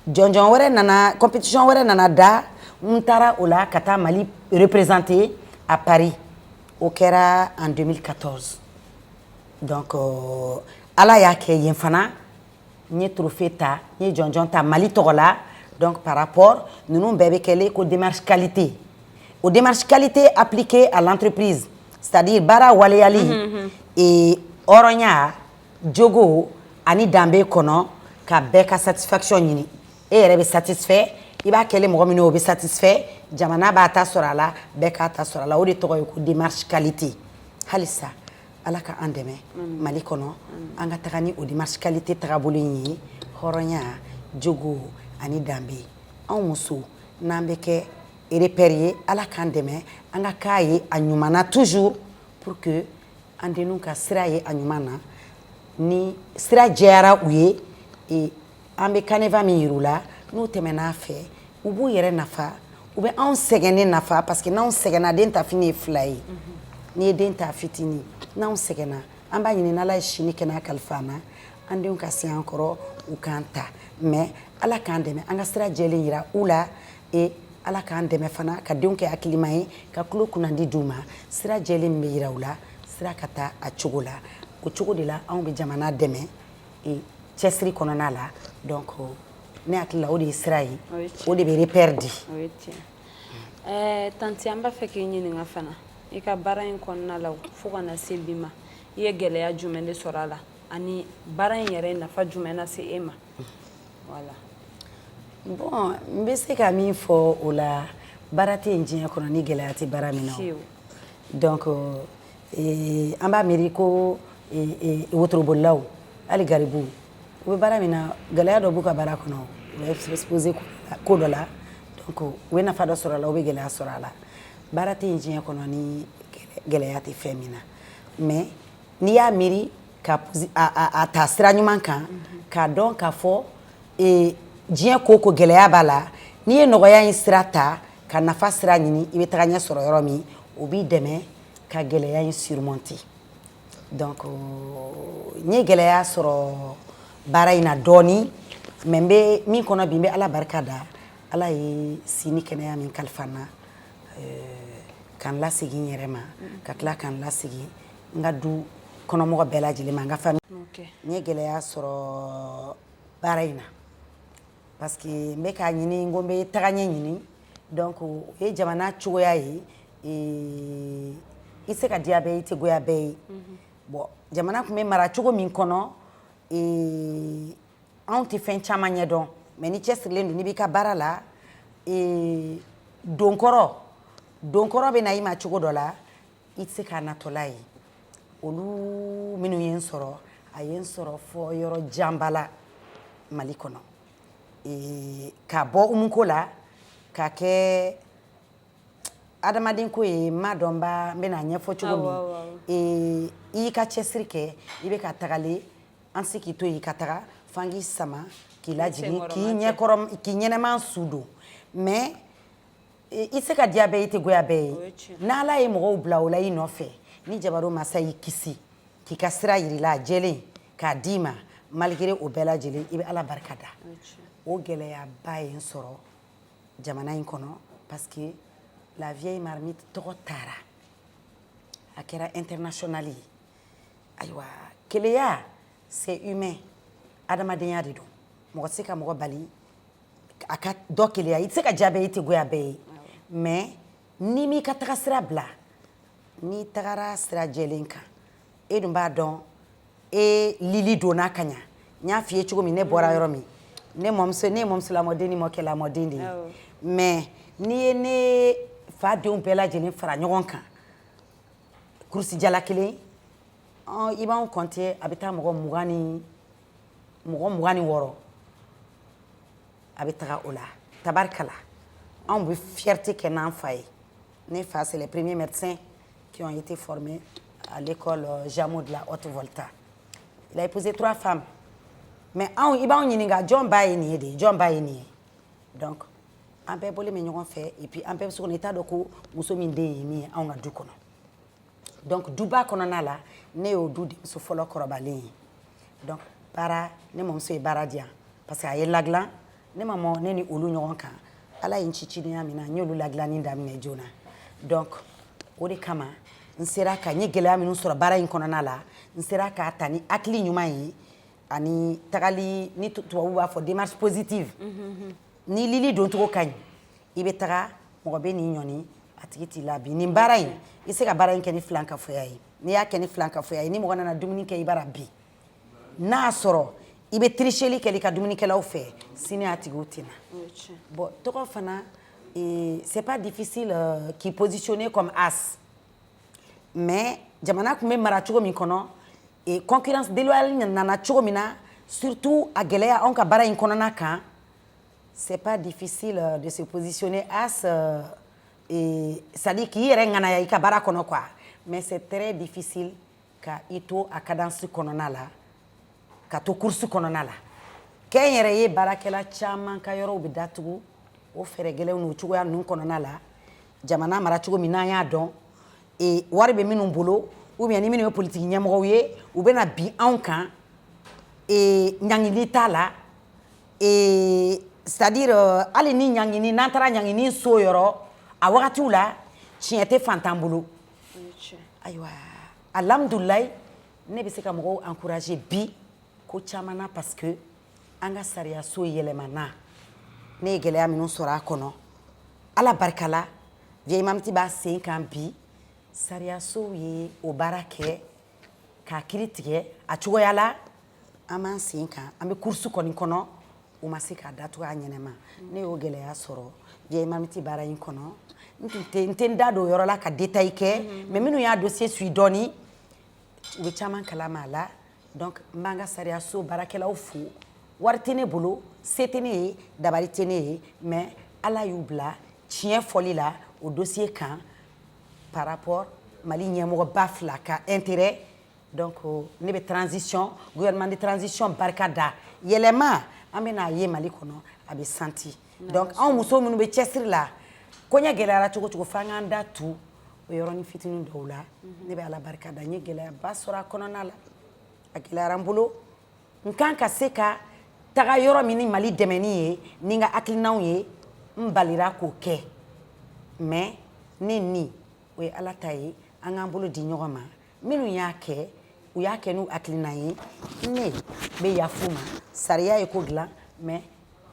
Jɔnjɔn wɛrɛ nana, compétition wɛrɛ nana da, n taara o la ka taa Mali représenter à Paris. O kɛra en 2014. Donc Ala y'a kɛ, yen fana n ye trophée ta, n ye jɔnjɔn ta Mali tɔgɔ la. Donc par rapport ninnu bɛɛ bɛ kɛlen ko démarche qualité, o démarche qualité appliquée à l'entreprise, c'est-à-dire baara waleyali et hɔrɔnya, jogo ani danbe kɔnɔ, ka bɛɛ ka satisfaction ɲini. E yɛrɛ bɛ satisfait, i b'a kɛlen mɔgɔ min ye, o bɛ satisfait, jamana b'a ta sɔrɔ a la, bɛɛ k'a ta sɔrɔ a la. O de tɔgɔ ye ko démarche qualité. Halisa Ala ka an dɛmɛ Mali kɔnɔ, an ka taga ni o démarche qualité tagabolo in ye: hɔrɔnya, jogo ani danbe. Anw muso, n'an bɛ kɛ repère ye, Ala k'an dɛmɛ, an ka k'a ye a ɲuman na toujours, pour que an denw ka sira ye a ɲuman na. Ni sira jɛyara u ye, an bɛ canevas min yir'u la, n'u tɛmɛn'a fɛ, u b'u yɛrɛ nafa, u bɛ anw sɛgɛnnen nafa, parce que n'anw sɛgɛnna, den ta fini ye fila ye. N'i ye den ta fitinin, n'anw sɛgɛnna, an b'a ɲini n'Ala ye sini kɛnɛya kalifa an na, an denw ka se an kɔrɔ, u k'an ta. Mais Ala k'an dɛmɛ, an ka sira jɛlen yira u la. Et Ala k'an dɛmɛ fana ka denw kɛ hakilima ye, ka tulo kunnandi d'u ma, sira jɛlen min bɛ yira u la, sira ka taa a cogo la. O cogo de la, anw bɛ jamana dɛmɛ cɛsiri kɔnɔna la. Donc ne hakili la, o de ye sira ye, o de bɛ repère di. O ye tiɲɛ. Tantie, an b'a fɛ k'i ɲininka fana, i ka baara in kɔnɔna la fo ka na se bi ma, i ye gɛlɛya jumɛn de sɔrɔ a la, ani baara in yɛrɛ nafa jumɛn na se e ma? Voilà. Bon, n bɛ se ka min fɔ o la, baara tɛ yen diɲɛ kɔnɔ ni gɛlɛya tɛ baara min na. Donc an b'a miiri ko wotorobolilaw, hali garibuw, u bɛ baara min na, gɛlɛya dɔ b'u ka baara kɔnɔ, u bɛ exposé ko dɔ la. Donc u bɛ nafa dɔ sɔrɔ a la, u bɛ gɛlɛya sɔrɔ a la. Baara tɛ yen diɲɛ kɔnɔ ni gɛlɛya tɛ fɛn min na. Mais n'i y'a miiri ka a ta sira ɲuman kan, k'a dɔn k'a fɔ diɲɛ ko ko gɛlɛya b'a la, n'i ye nɔgɔya in sira ta ka nafa sira ɲini, i bɛ taga ɲɛ sɔrɔ yɔrɔ min, o b'i dɛmɛ ka gɛlɛya in surmonter. Donc n ye gɛlɛya sɔrɔ baara in na dɔɔni, mais n bɛ min kɔnɔ bi, n bɛ Ala barika da. Ala ye si ni kɛnɛya min kalifa n na ka n lasegin n yɛrɛ ma, ka tila ka n lasegin n ka du kɔnɔmɔgɔ bɛɛ lajɛlen ma, n ka famille. N ye gɛlɛya sɔrɔ baara in na parce que n bɛ k'a ɲini, n ko n bɛ taga ɲɛ ɲini. Donc o ye jamana cogoya ye. I tɛ se ka diya bɛɛ ye, i tɛ goya bɛɛ ye. Bon, jamana tun bɛ mara cogo min kɔnɔ, anw tɛ fɛn caman ɲɛdɔn, mais ni cɛsirilen don, n'i b'i ka baara la, donkɔrɔ donkɔrɔ bɛ na i ma cogo dɔ la, i tɛ se k'a natɔla ye. Olu minnu ye n sɔrɔ, a ye n sɔrɔ fɔ yɔrɔ janba la Mali kɔnɔ, ka bɔ umuko la ka kɛ adamaden ko ye. N m'a dɔn n bɛna ɲɛfɔ cogo min. I y'i ka cɛsiri kɛ, i bɛ ka tagalen, an tɛ se k'i to yen i ka taga f'an k'i sama k'i lajigin, k'i ɲɛkɔrɔ, k'i ɲɛnɛman su don. Mais i tɛ se ka diya bɛɛ ye, i tɛ goya bɛɛ ye. N'Ala ye mɔgɔw bila o la i nɔfɛ, ni jabaro masa y'i kisi k'i ka sira yir'i la a jɛlen k'a d'i ma, malgré o bɛɛ lajɛlen, i bɛ Ala barika da. O gɛlɛyaba ye n sɔrɔ jamana in kɔnɔ, parce que la vieille marmite tɔgɔ taara, a kɛra international ye. Ayiwa, keleya, c'est humain, adamadenya de don. Mɔgɔ tɛ se ka mɔgɔ bali a ka dɔ keleya. I tɛ se ka diya bɛɛ ye, i tɛ goya bɛɛ ye. Mais n'i m'i ka taga sira bila, n'i tagara sira jɛlen kan, e dun b'a dɔn e lili donna ka ɲa. N y'a f'i ye cogo min, ne bɔra yɔrɔ min, Ne mɔmuso, ne ye mɔmuso lamɔden ni mɔkɛ lamɔden de ye. Mais n'i ye ne fa denw bɛɛ lajɛlen fara ɲɔgɔn kan kurusijala kelen, i b'anw compter, a bɛ taa mɔgɔ 20 ni mɔgɔ 26, a bɛ taga o la. Tabarikala, anw bɛ fierté kɛ n'an fa ye. Ne fa, c'est les premiers médecins qui ont été formés à l'école Jameau de la Haute-Volta. Il a épousé trois femmes, mais anw, i b'anw ɲininka jɔn ba ye nin ye de, jɔn ba ye nin ye. Donc an bɛɛ bɔlen bɛ ɲɔgɔn fɛ et puis an bɛɛ bɛ so kɔnɔ, i t'a dɔn ko muso min den ye min ye anw ka du kɔnɔ. Donc duba kɔnɔna la, ne y'o du denmuso fɔlɔ kɔrɔbalen ye. Donc baara, ne mɔmuso ye baara di yan parce que a ye ladilan. Ne ma mɔ ne ni olu ɲɔgɔn kan. Ala ye n ci cidenya min na, n y'olu ladilanni daminɛ joona. Donc o de kama n sera ka n ye gɛlɛya minnu sɔrɔ baara in kɔnɔna la, n sera k'a ta ni hakili ɲuman ye ani tagali ni tubabu b'a fɔ démarche positive. Ni lili doncogo ka ɲi, i bɛ taga, mɔgɔ bɛ n'i ɲɔni, a tigi t'i la bi. Nin baara in, i se ka baara in kɛ ni filankafoya ye. N'i y'a kɛ ni filankafoya ye, ni mɔgɔ nana dumuni kɛ i bara bi, n'a y'a sɔrɔ i bɛ tricheli kɛ i ka dumunikɛlaw fɛ, sini a tigiw tɛ na. Bon, tɔgɔ fana, c'est pas difficile k'i positionner comme as, mais jamana tun bɛ mara cogo min kɔnɔ et concurrence déloyale nana cogo min na, surtout a gɛlɛya anw ka baara in kɔnɔna kan, c'est pas difficile de se positionner as et c'est-à-dire k'i yɛrɛ ŋanaya i ka baara kɔnɔ quoi. Mais c'est très difficile ka i to a cadence kɔnɔna la, ka to course kɔnɔna la. Kɛnyɛrɛye baarakɛla caman ka yɔrɔw bɛ datugu o fɛɛrɛ gɛlɛnw n'o cogoya ninnu kɔnɔna la. Jamana mara cogo min n'an y'a dɔn, wari bɛ minnu bolo ou bien ni minnu ye politiki ɲɛmɔgɔw ye, u bɛna bin anw kan, ɲangili t'a la, c'est-à-dire hali ni ɲangini, n'an taara ɲangini so yɔrɔ a wagatiw la, tiɲɛ tɛ fantan bolo. Ayiwa, alhamdulilayi, ne bɛ se ka mɔgɔw encourager bi ko caman na parce que an ka sariya so yɛlɛmana. Ne ye gɛlɛya minnu sɔrɔ a kɔnɔ, Ala barika la, Vieille Marmite b'a sen kan bi. Sariyasow ye o baara kɛ k'a kiiri tigɛ a cogoya la. An b'an sen kan, an bɛ course kɔni kɔnɔ, u ma se k'a datugu a ɲɛnɛma. Ne y'o gɛlɛya sɔrɔ Vieille Marmite baara in kɔnɔ. N tun tɛ, n tɛ n da don o yɔrɔ la ka détail kɛ, mais minnu y'a dossier suit dɔɔni, u bɛ caman kalama a la. Donc n b'an ka sariyaso baarakɛlaw fo. Wari tɛ ne bolo, se tɛ ne ye, dabali tɛ ne ye, mais Ala y'u bila tiɲɛ fɔli la o dossier kan par rapport Mali ɲɛmɔgɔba fila ka intérêt. Donc ne bɛ transition, gouvernement de transition barika da. Yɛlɛma an bɛ n'a ye Mali kɔnɔ, a bɛ santi. Donc anw muso minnu bɛ cɛsiri la, koɲɛ gɛlɛyara cogo cogo, f'an k'an da tu o yɔrɔnin fitinin dɔw la. Ne bɛ Ala barika da, n ye gɛlɛyaba sɔrɔ a kɔnɔna la. A gɛlɛyara n bolo, n kan ka se ka taga yɔrɔ min ni Mali dɛmɛni ye ni n ka hakilinaw ye, n balira k'o kɛ. Mais ne ni o ye Ala ta ye, an k'an bolo di ɲɔgɔn ma. Minnu y'a kɛ, u y'a kɛ n'u hakilina ye, ne bɛ yafu ma. Sariya ye ko dilan, mais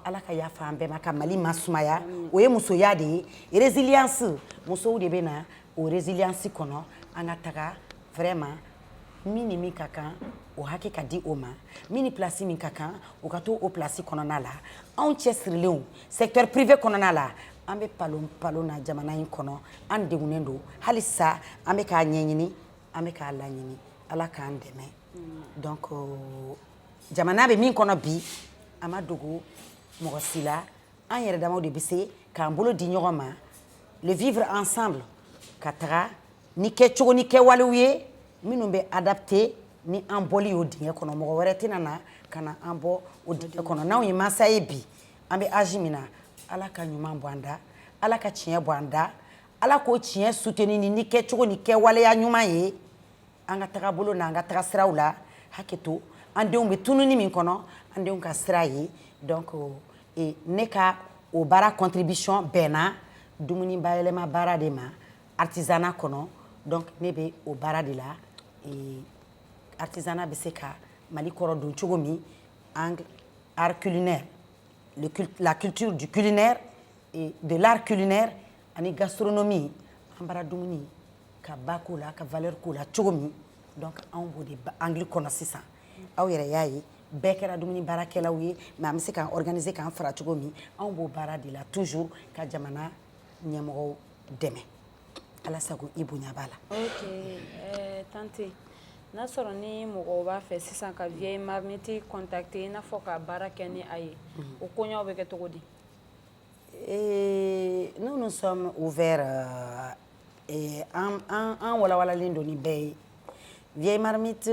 Ala ka yafa an bɛɛ ma ka Mali masumaya. O ye musoya de ye, résilience. Musow de bɛ na o résilience kɔnɔ. An ka taga vraiment, min ni min ka kan, o hakɛ ka di o ma, min ni place min ka kan, o ka to o place kɔnɔna la. Anw cɛsirilenw secteur privé kɔnɔna la, an bɛ palon palon na jamana in kɔnɔ, an degunnen don. Halisa an bɛ k'a ɲɛɲini, an bɛ k'a laɲini, Ala k'an dɛmɛ. Donc jamana bɛ min kɔnɔ bi, a ma dogo mɔgɔ si la. An yɛrɛ damaw de bɛ se k'an bolo di ɲɔgɔn ma, le vivre ensemble, ka taga ni kɛcogo ni kɛwalew ye minnu bɛ adapté ni an bɔli y'o dingɛ kɔnɔ. Mɔgɔ wɛrɛ tɛna na ka na an bɔ o dingɛ kɔnɔ. N'anw ye mansa ye bi, an bɛ âge min na, Ala ka ɲuman bɔ an da, Ala ka tiɲɛ bɔ an da, Ala k'o tiɲɛ soutenir ni kɛcogo ni kɛwaleya ɲuman ye an ka tagabolo n'an ka taga siraw la. Hakɛ to, an denw bɛ tununi min kɔnɔ, an denw ka sira ye. Donc ne ka o baara contribution bɛnna dumuni bayɛlɛma baara de ma artisanat kɔnɔ. Donc ne bɛ o baara de la. Artisanat bɛ se ka Mali kɔrɔ don cogo min, art culinaire, la culture du culinaire et de l'art culinaire ani gastronomie, an bara dumuni ka ba k'o la, ka valeur k'o la cogo min. Donc anw b'o de angle kɔnɔ sisan. Aw yɛrɛ y'a ye. Bɛɛ kɛra dumuni baarakɛlaw ye, mais an bɛ se k'an organiser, k'an fara cogo min, anw b'o baara de la toujours, ka jamana ɲɛmɔgɔw dɛmɛ. Ala sago, i bonya b'a la. Ok, tante, n'a sɔrɔ ni mɔgɔw b'a fɛ sisan ka Vieille Marmite contacter, i n'a fɔ ka baara kɛ ni a ye, o koɲɛw bɛ kɛ cogo di? Et nous, nous sommes ouverts et an walawalalen don ni bɛɛ ye. Vieille Marmite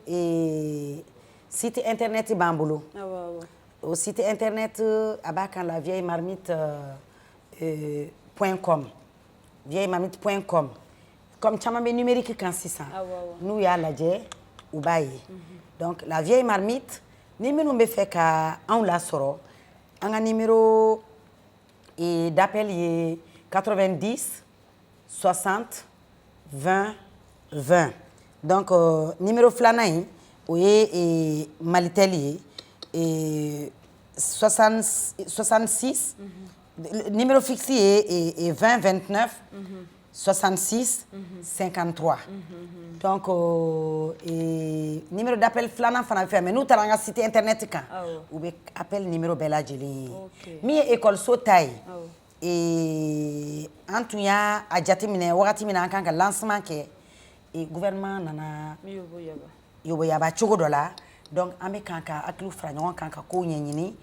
et site internet b'an bolo. Awɔ awɔ O site internet, a b'a kan la vieille marmite point com, vieillemarmite.com. Comme caman bɛ numérique kan sisan, Awɔ, awɔ. n'u y'a lajɛ, u b'a ye. Donc la Vieille Marmite, ni minnu bɛ fɛ ka anw lasɔrɔ, an ka numéro et d'appel ye 90 60 20 20. Donc numéro filanan in, o ye Malitel ye, et 60, 66. Numéro fixe ye 20 29 66 53. Donc et numéro d'appel filanan fana bɛ fɛ, mais n'u taara an ka site internet kan, u bɛ appel numéro bɛɛ lajɛlen ye. Min ye école ta ye, et an tun y'a a jateminɛ wagati min na an kan ka lancement kɛ, et gouvernement nana min y'o yaba. Yoboyaba cogo dɔ la. Donc an bɛ kan ka hakiliw fara ɲɔgɔn kan ka kow ɲɛɲini.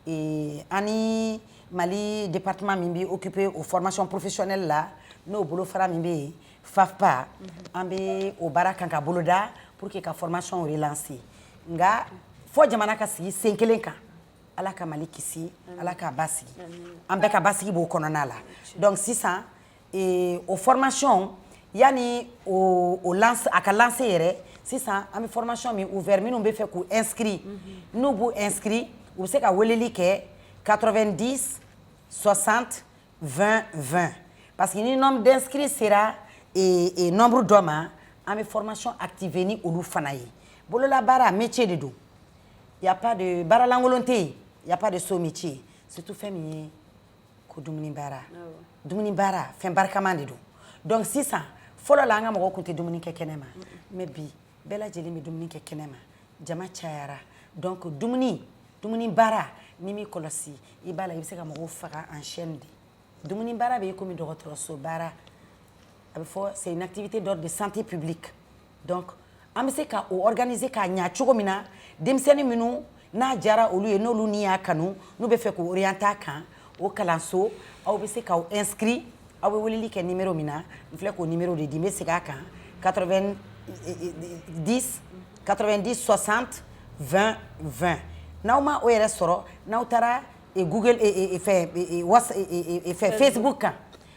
Et an ni Mali département min bɛ occupé o formation professionnelle la, n'o bolofara min bɛ yen, FAFPA, an bɛ o baara kan ka boloda pour que ka formation relancer. Nka fɔ jamana ka sigi sen kelen kan. Ala ka Mali kisi, Ala k'a basigi, an bɛɛ ka basigi b'o kɔnɔna la. Donc sisan o formation, yanni o lance, a ka lancer yɛrɛ, sisan an bɛ formation min ouvert, minnu bɛ fɛ k'u inscrit, n'u b'u inscrit, u bɛ se ka weleli kɛ 90 60 20 20, parce que ni nombre d'inscrits sera et nombre dɔ ma, an bɛ formation activer ni olu fana ye. Bololabaara, métier de don. Y a pas de baara lankolon tɛ yen, y a pas de sot métier, surtout fɛn min ye ko dumuni baara. Dumuni baara, fɛn barikama de don. Donc sisan, fɔlɔ la, an ka mɔgɔw tun tɛ dumuni kɛ kɛnɛ ma, mais bi, bɛɛ lajɛlen bɛ dumuni kɛ kɛnɛ ma, jama cayara. Donc dumuni baara, n'i m'i kɔlɔsi, i b'a la, i bɛ se ka mɔgɔw faga en chaîne de. Dumuni baara bɛ komi dɔgɔtɔrɔso baara, a bɛ fɔ c'est une activité d'ordre de santé publique. Donc an bɛ se ka o organiser k'a ɲa cogo min na, denmisɛnnin minnu n'a diyara olu ye, n'olu ni y'a kanu, n'u bɛ fɛ k'u orienter a kan, o kalanso, aw bɛ se k'aw inscrit. Aw bɛ weleli kɛ numéro min na, n filɛ k'o numéro de di, n bɛ segin a kan: 90 90 60 20 20. N'aw ma o yɛrɛ sɔrɔ, n'aw taara Google, fɛn fɛn Facebook kan,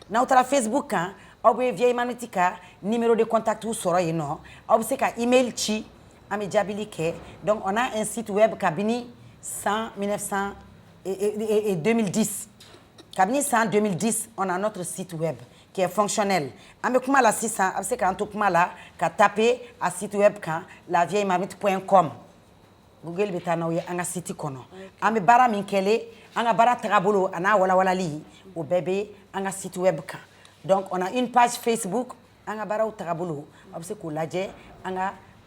n'aw taara Facebook kan, aw bɛ Vieille Marmite ka numéro de contact sɔrɔ yen nɔ. Aw bɛ se ka email ci, an bɛ jaabili kɛ. Donc on a un site web kabini san 1900 et 2010. Kabini san 2010, on a notre site web qui est fonctionnel. An bɛ kuma la sisan, a bɛ se k'an to kuma la ka taper a site web kan, lavieillemarmite.com. Google bɛ taa n'aw ye an ka site kɔnɔ. An bɛ baara min kɛlen, an ka baara tagabolo a n'a walawalali, o bɛɛ bɛ an ka site web kan. Donc on a une page Facebook. An ka baaraw tagabolo, aw bɛ se k'o lajɛ an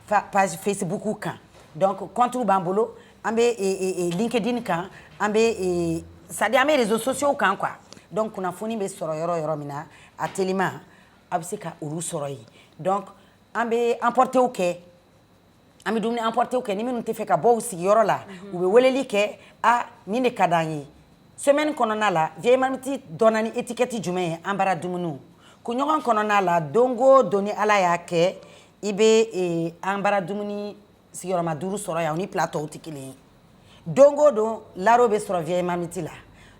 ka page Facebook kan. Donc compte b'an bolo, an bɛ LinkedIn kan, an bɛ, c'est à dire an bɛ réseaux sociaux kan quoi. Donc kunnafoni bɛ sɔrɔ yɔrɔ yɔrɔ min na a teliman, a bɛ se ka olu sɔrɔ yen. Donc an bɛ emporter kɛ, an bɛ dumuni emporter kɛ. Ni minnu tɛ fɛ ka bɔ u sigiyɔrɔ la, u bɛ weleli kɛ: a nin de ka d'an ye. Semaine kɔnɔna la, Vieille Marmite dɔnna ni étiquette jumɛn ye? An bara dumuniw kunɲɔgɔn kɔnɔna la, don o don ni Ala y'a kɛ, i bɛ an bara dumuni sigiyɔrɔma 5 sɔrɔ yan, o ni plat tɔw tɛ kelen ye. Don o don, laro bɛ sɔrɔ Vieille Marmite la.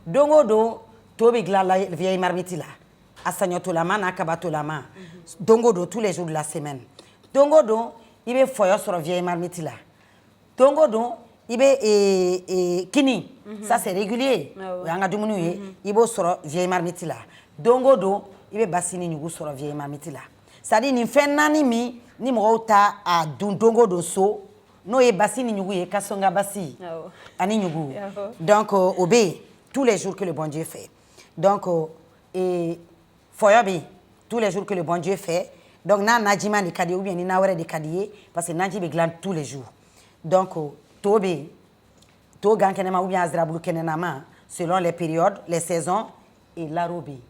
Don o don, to bɛ dilan Vieille Marmite la, a saɲɔtolama n'a kabatolama, don o don, tous les jours de la semaine. Don o don, i bɛ fɔyɔ sɔrɔ Vieille Marmite la. Don o don, i bɛ kini, ça c'est régulier, o y'an ka dumuniw ye, i b'o sɔrɔ Vieille Marmite la. Don o don, i bɛ basi ni ɲugu sɔrɔ Vieille Marmite la. C'est à dire nin fɛn naani min ni mɔgɔw t'a a dun don o don so, n'o ye basi ni ɲugu ye, kasɔnga basi ani ɲugu. Donc o bɛ yen tous les jours que le bon Dieu fait. Donc fɔyɔ bɛ yen tous les jours que le bon Dieu fait. Donc n'a najiman de ka di ye, ou bien ni na wɛrɛ de ka di ye, parce que naji bɛ dilan tous les jours. Donc To bɛ yen, to gan kɛnɛma ou bien a zirabulu kɛnɛnama, selon les périodes, les saisons, et laro bɛ yen.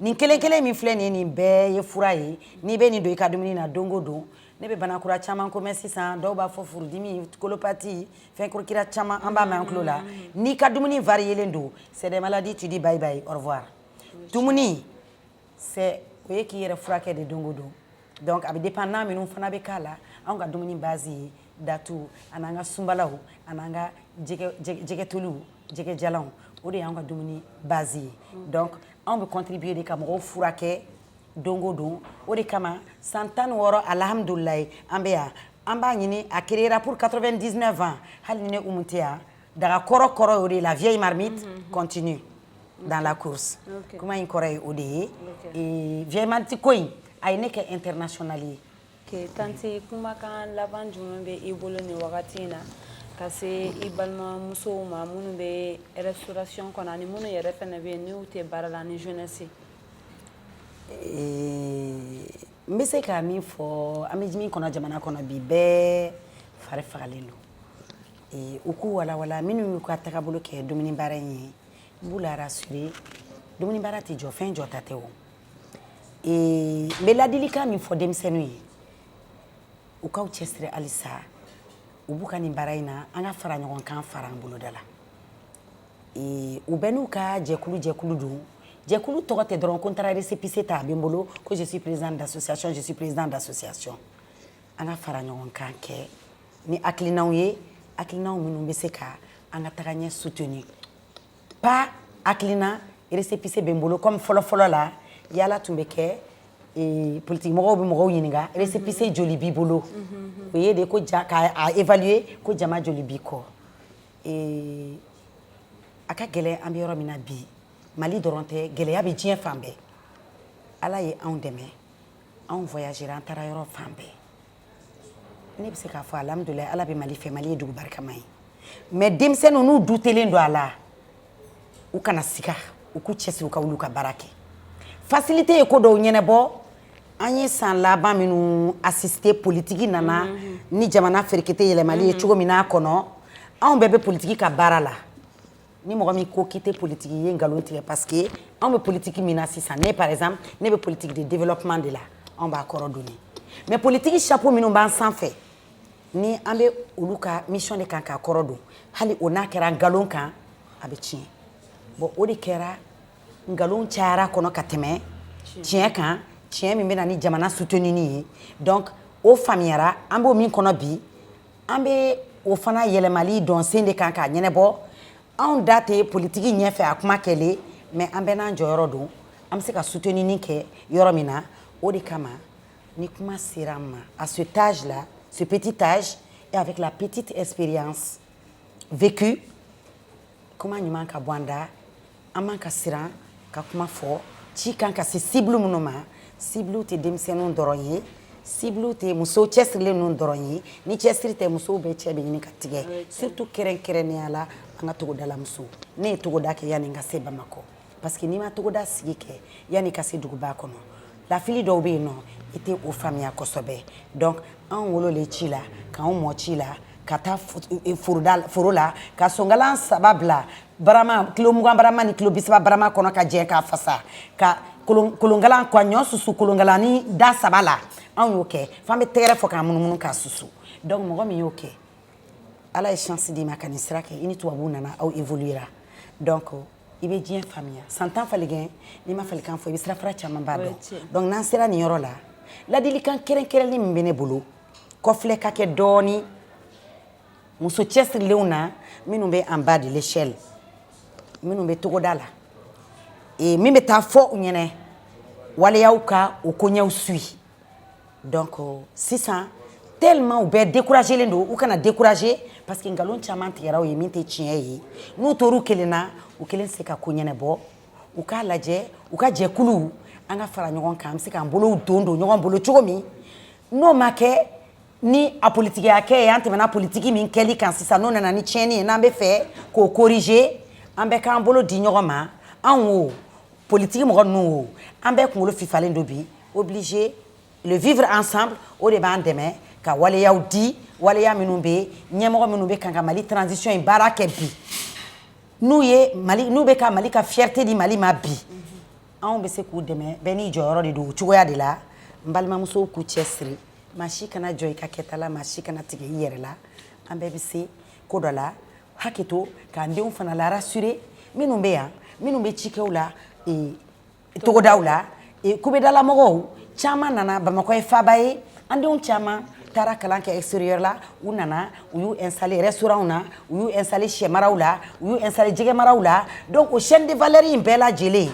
Nin kelen kelen min filɛ nin ye, nin bɛɛ ye fura ye. N'i bɛ nin don i ka dumuni na don o don, ne bɛ bana kura caman ko mɛn sisan. Dɔw b'a fɔ furudimi, colopathie, fɛn kura caman, an b'a mɛn an tulo la. N'i ka dumuni variélen don, c'est des maladies, tu dis bye bye, au revoir. Dumuni, c'est o ye k'i yɛrɛ furakɛ de don o don. Donc a bɛ dépend n'a minnu fana bɛ k'a la. Anw ka dumuni base ye datu an'an ka sunbalaw an'an ka jɛgɛtoliw, jɛgɛjalanw, o de y'an ka dumuni base ye. Donc anw bɛ contribuer de ka mɔgɔw furakɛ don o don. O de kama san 16, alhamdulilayi, an bɛ yan. An b'a ɲini, a créera pour 99 ans. Hali ni ne Umu tɛ yan, daga kɔrɔ kɔrɔ y'o de ye, la vieille marmite continue dans la course. Kuma in kɔrɔ ye o de ye. Vieille marmite ko in, a ye ne kɛ international ye. Ok tantie, kumakan laban jumɛn bɛ i bolo nin wagati in na ka se i balimamusow ma minnu bɛ restauration kɔnɔ ani minnu yɛrɛ fɛnɛ bɛ yen n'u tɛ baara la, ni jeunesse? N bɛ se ka min fɔ, an bɛ min kɔnɔ jamana kɔnɔ bi, bɛɛ fari fagalen don. U k'u walawala, minnu y'u ka tagabolo kɛ dumuni baara in ye, n b'u la rassurer, dumuni baara tɛ jɔ, fɛn jɔta tɛ. O n bɛ ladilikan min fɔ denmisɛnninw ye, u k'aw cɛsiri halisa, u b'u ka nin baara in na, an ka fara ɲɔgɔn kan, fara an boloda la. U bɛɛ n'u ka jɛkulu jɛkulu don. Jɛkulu tɔgɔ tɛ dɔrɔn ko n taara récépissé ta, a bɛ n bolo ko je suis président d'association, je suis président d'association. An ka fara ɲɔgɔn kan kɛ ni hakilinaw ye, hakilinaw minnu bɛ se ka an ka taga ɲɛ soutenir, pas hakilina récépissé bɛ n bolo. Comme fɔlɔ fɔlɔ la, yala tun bɛ kɛ, politique mɔgɔw bɛ mɔgɔw ɲininka récépissé joli b'i bolo. O ye de ko ja k'a évaluer ko jama joli b'i kɔ. A ka gɛlɛn, an bɛ yɔrɔ min na bi, Mali dɔrɔn tɛ, gɛlɛya bɛ diɲɛ fan bɛɛ. Ala ye anw dɛmɛ, anw voyagera, an taara yɔrɔ fan bɛɛ. Ne bɛ se k'a fɔ alhamdulilayi, Ala bɛ Mali fɛ, Mali ye dugu barikama ye. Mais denmisɛnninw n'u dutelen don a la, u kana siga, u k'u cɛsiri, u ka wuli u ka baara kɛ. Facilité ye ko dɔw ɲɛnabɔ. An ye san laban minnu assister, politiki nana ni jamana ferekete yɛlɛmali ye cogo min n'a kɔnɔ, anw bɛɛ bɛ politiki ka baara la. Ni mɔgɔ min ko k'i tɛ politiki ye, nkalon tigɛ, parce que anw bɛ politiki min na sisan, ne par exemple, ne bɛ politique de développement de la, anw b'a kɔrɔ donni. Mais politiki chapeau minnu b'an sanfɛ, ni an bɛ olu ka mission de kan k'a kɔrɔ don, hali o n'a kɛra nkalon kan, a bɛ tiɲɛ. Bon, o de kɛra, nkalon cayara kɔnɔ ka tɛmɛ tiɲɛ kan, tiɲɛ min bɛ na ni jamana soutenir ye. Donc o faamuyara, an b'o min kɔnɔ bi, an bɛ o fana yɛlɛmali dɔn sen de kan k'a ɲɛnabɔ. Anw da tɛ politiki ɲɛfɛ a kuma kɛlen, mais an bɛɛ n'an jɔyɔrɔ don, an bɛ se ka soutenir kɛ yɔrɔ min na. O de kama ni kuma sera an ma, à cet âge là, ce petit âge et avec la petite expérience vécue, kuma ɲuman ka bɔ an da. An man ka siran ka kuma fɔ. Ci kan ka se cible minnu ma, cible tɛ denmisɛnninw dɔrɔn ye, cible tɛ muso cɛsirilen ninnu dɔrɔn ye. Ni cɛsiri tɛ, musow bɛɛ cɛ bɛ ɲini ka tigɛ, surtout kɛrɛnkɛrɛnnenya la an ka togodala musow. Ne ye togoda kɛ yanni n ka se Bamakɔ, parce que n'i ma togoda sigi kɛ yanni ka se duguba kɔnɔ, lafili dɔw bɛ yen nɔ, i tɛ o faamuya kosɛbɛ. Donc anw wololen ci la, k'anw mɔ ci la, ka taa foroda foro la, ka sonkalan saba bila barama kilo 20 barama ni kilo 30 barama kɔnɔ, ka jɛ k'a fasa, ka kolonkalan ka ɲɔ susu kolonkalan ni da saba la. Anw y'o kɛ f'an bɛ tɛgɛrɛ fɔ k'a munumunu k'a susu. Donc mɔgɔ min y'o kɛ, Ala ye chance d'i ma ka nin sira kɛ, i ni tubabuw nana, aw évoluera. Donc i bɛ diɲɛ faamuya. San 10 falikɛ, n'i ma falikan fɔ, i bɛ sirafara caman b'a dɔn. Donc n'an sera nin yɔrɔ la, ladilikan kɛrɛnkɛrɛnlen min bɛ ne bolo, kɔfilɛ ka kɛ dɔɔni muso cɛsirilenw na, minnu bɛ en bas de l'échelle, minnu bɛ togoda la, min bɛ taa fɔ u ɲɛnɛ waleyaw ka o koɲɛw suit. Donc sisan, tellement u bɛɛ découragé len don, u kana découragé, parce que nkalon caman tigɛra u ye min tɛ tiɲɛ ye. N'u tor'u kelen na, u kelen tɛ se ka ko ɲɛnabɔ. U k'a lajɛ, u ka jɛkuluw, an ka fara ɲɔgɔn kan, an bɛ se k'an bolow don don ɲɔgɔn bolo cogo min. N'o ma kɛ ni a politikiya kɛ ye, an tɛmɛna politiki min kɛli kan sisan, n'o nana ni tiɲɛni ye, n'an bɛ fɛ k'o corriger, an bɛ k'an bolo di ɲɔgɔn ma. Anw o politiki mɔgɔ ninnu o, an bɛɛ kunkolo fifalen don bi, obligé le vivre ensemble, o de b'an dɛmɛ. Ka waleyaw di, waleya minnu bɛ ɲɛmɔgɔ minnu bɛ kan ka Mali transition in baara kɛ bi, n'u ye Mali, n'u bɛ ka Mali ka fierté di Mali ma bi, anw bɛ se k'u dɛmɛ. Bɛɛ n'i jɔyɔrɔ de don. O cogoya de la, n balimamusow k'u cɛ siri. Maa si kana jɔ i ka kɛta la, maa si kana tigɛ i yɛrɛ la. An bɛɛ bɛ se ko dɔ la. Hakɛ to k'an denw fana la rassurer, minnu bɛ yan, minnu bɛ cikɛw la, togodaw la, kubedalamɔgɔw caman nana. Bamakɔ ye faaba ye. An denw caman taara kalan kɛ extérieur la. U nana, u y'u installer restaurant na, u y'u installer sɛmaraw la, u y'u installer jɛgɛmaraw la. Donc o chaîne de valeur in bɛɛ lajɛlen,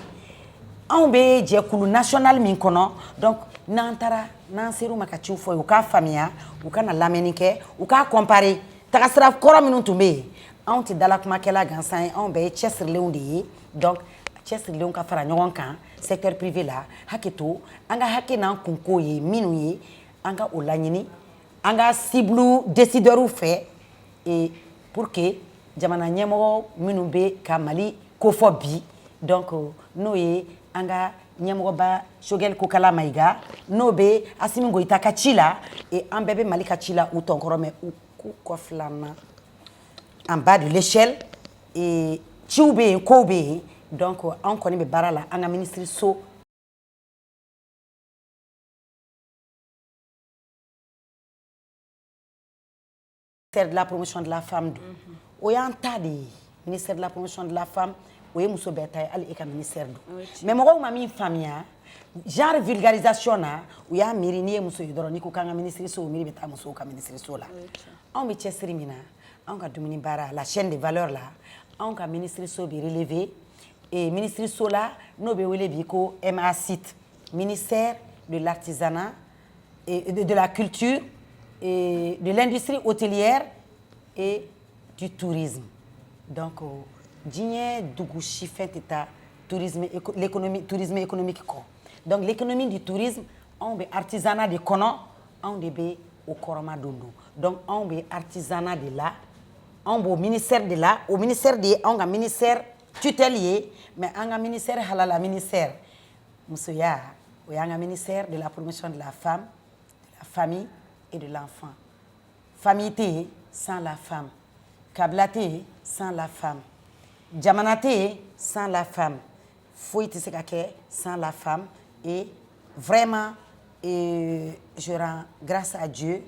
anw bɛ jɛkulu national min kɔnɔ, donc n'an taara, n'an ser'u ma ka ciw fɔ ye, u k'a faamuya, u kana lamɛnni kɛ, u k'a comparer tagasira kɔrɔ minnu tun bɛ yen. Anw tɛ dalakumakɛla gansan ye, anw bɛɛ ye cɛsirilenw de ye. Donc cɛsirilenw ka fara ɲɔgɔn kan secteur privé la. Hakɛ to, an ka hakɛ n'an kunko ye minnu ye, an ka o laɲini an ka cible décideurs fɛ, et pour que jamana ɲɛmɔgɔ minnu bɛ ka Mali kofɔ bi, donc n'o ye an ka ɲɛmɔgɔba Choguel Kokala Maïga, n'o bɛ Assimi Goïta ka ci la, et an bɛɛ bɛ Mali ka ci la u tɔnkɔrɔ, mais u k'u kɔfilan en bas de l'échelle, et ciw bɛ yen, kow bɛ yen. Donc anw kɔni bɛ baara la an ka minisiri so ministère de la Promotion de la Femme don. O y'an ta de ye. Ministère de la Promotion de la Femme, o ye muso bɛɛ ta ye, hali e ka ministère don. Mais mɔgɔw ma min faamuya, genre vulgarisation na, u y'a miiri n'i ye muso ye dɔrɔn, n'i ko k'an ka minisiri so, o miiri bɛ taa musow ka minisiri so la. Anw bɛ cɛsiri min na, anw ka dumuni baara la, chaîne de valeur la, anw ka minisiri so bɛ relever et minisiri so la, n'o bɛ wele bi ko MACIT, ministère de l'Artisanat et de la Culture et de l'Industrie hôtelière et du Tourisme. Donc diɲɛ dugu si fɛn tɛ taa tourisme, l'économie, tourisme économique kɔ. Donc l'économie du tourisme, anw bɛ artisanat de kɔnɔ, anw de bɛ o kɔrɔma don. Donc anw bɛ artisanat de la, anw b'o ministère de la. O ministère de ye anw ka ministère tutelle ye. Mais an ka ministère halala, ministère musoya, o y'an ka ministère de la Promotion de la Femme, de la Famille et de l'Enfant. Famille tɛ yen sans la femme, kabila tɛ yen sans la femme, jamana tɛ yen sans la femme, foyi tɛ se ka kɛ sans la femme. Et vraiment, et je rends grâce à Dieu,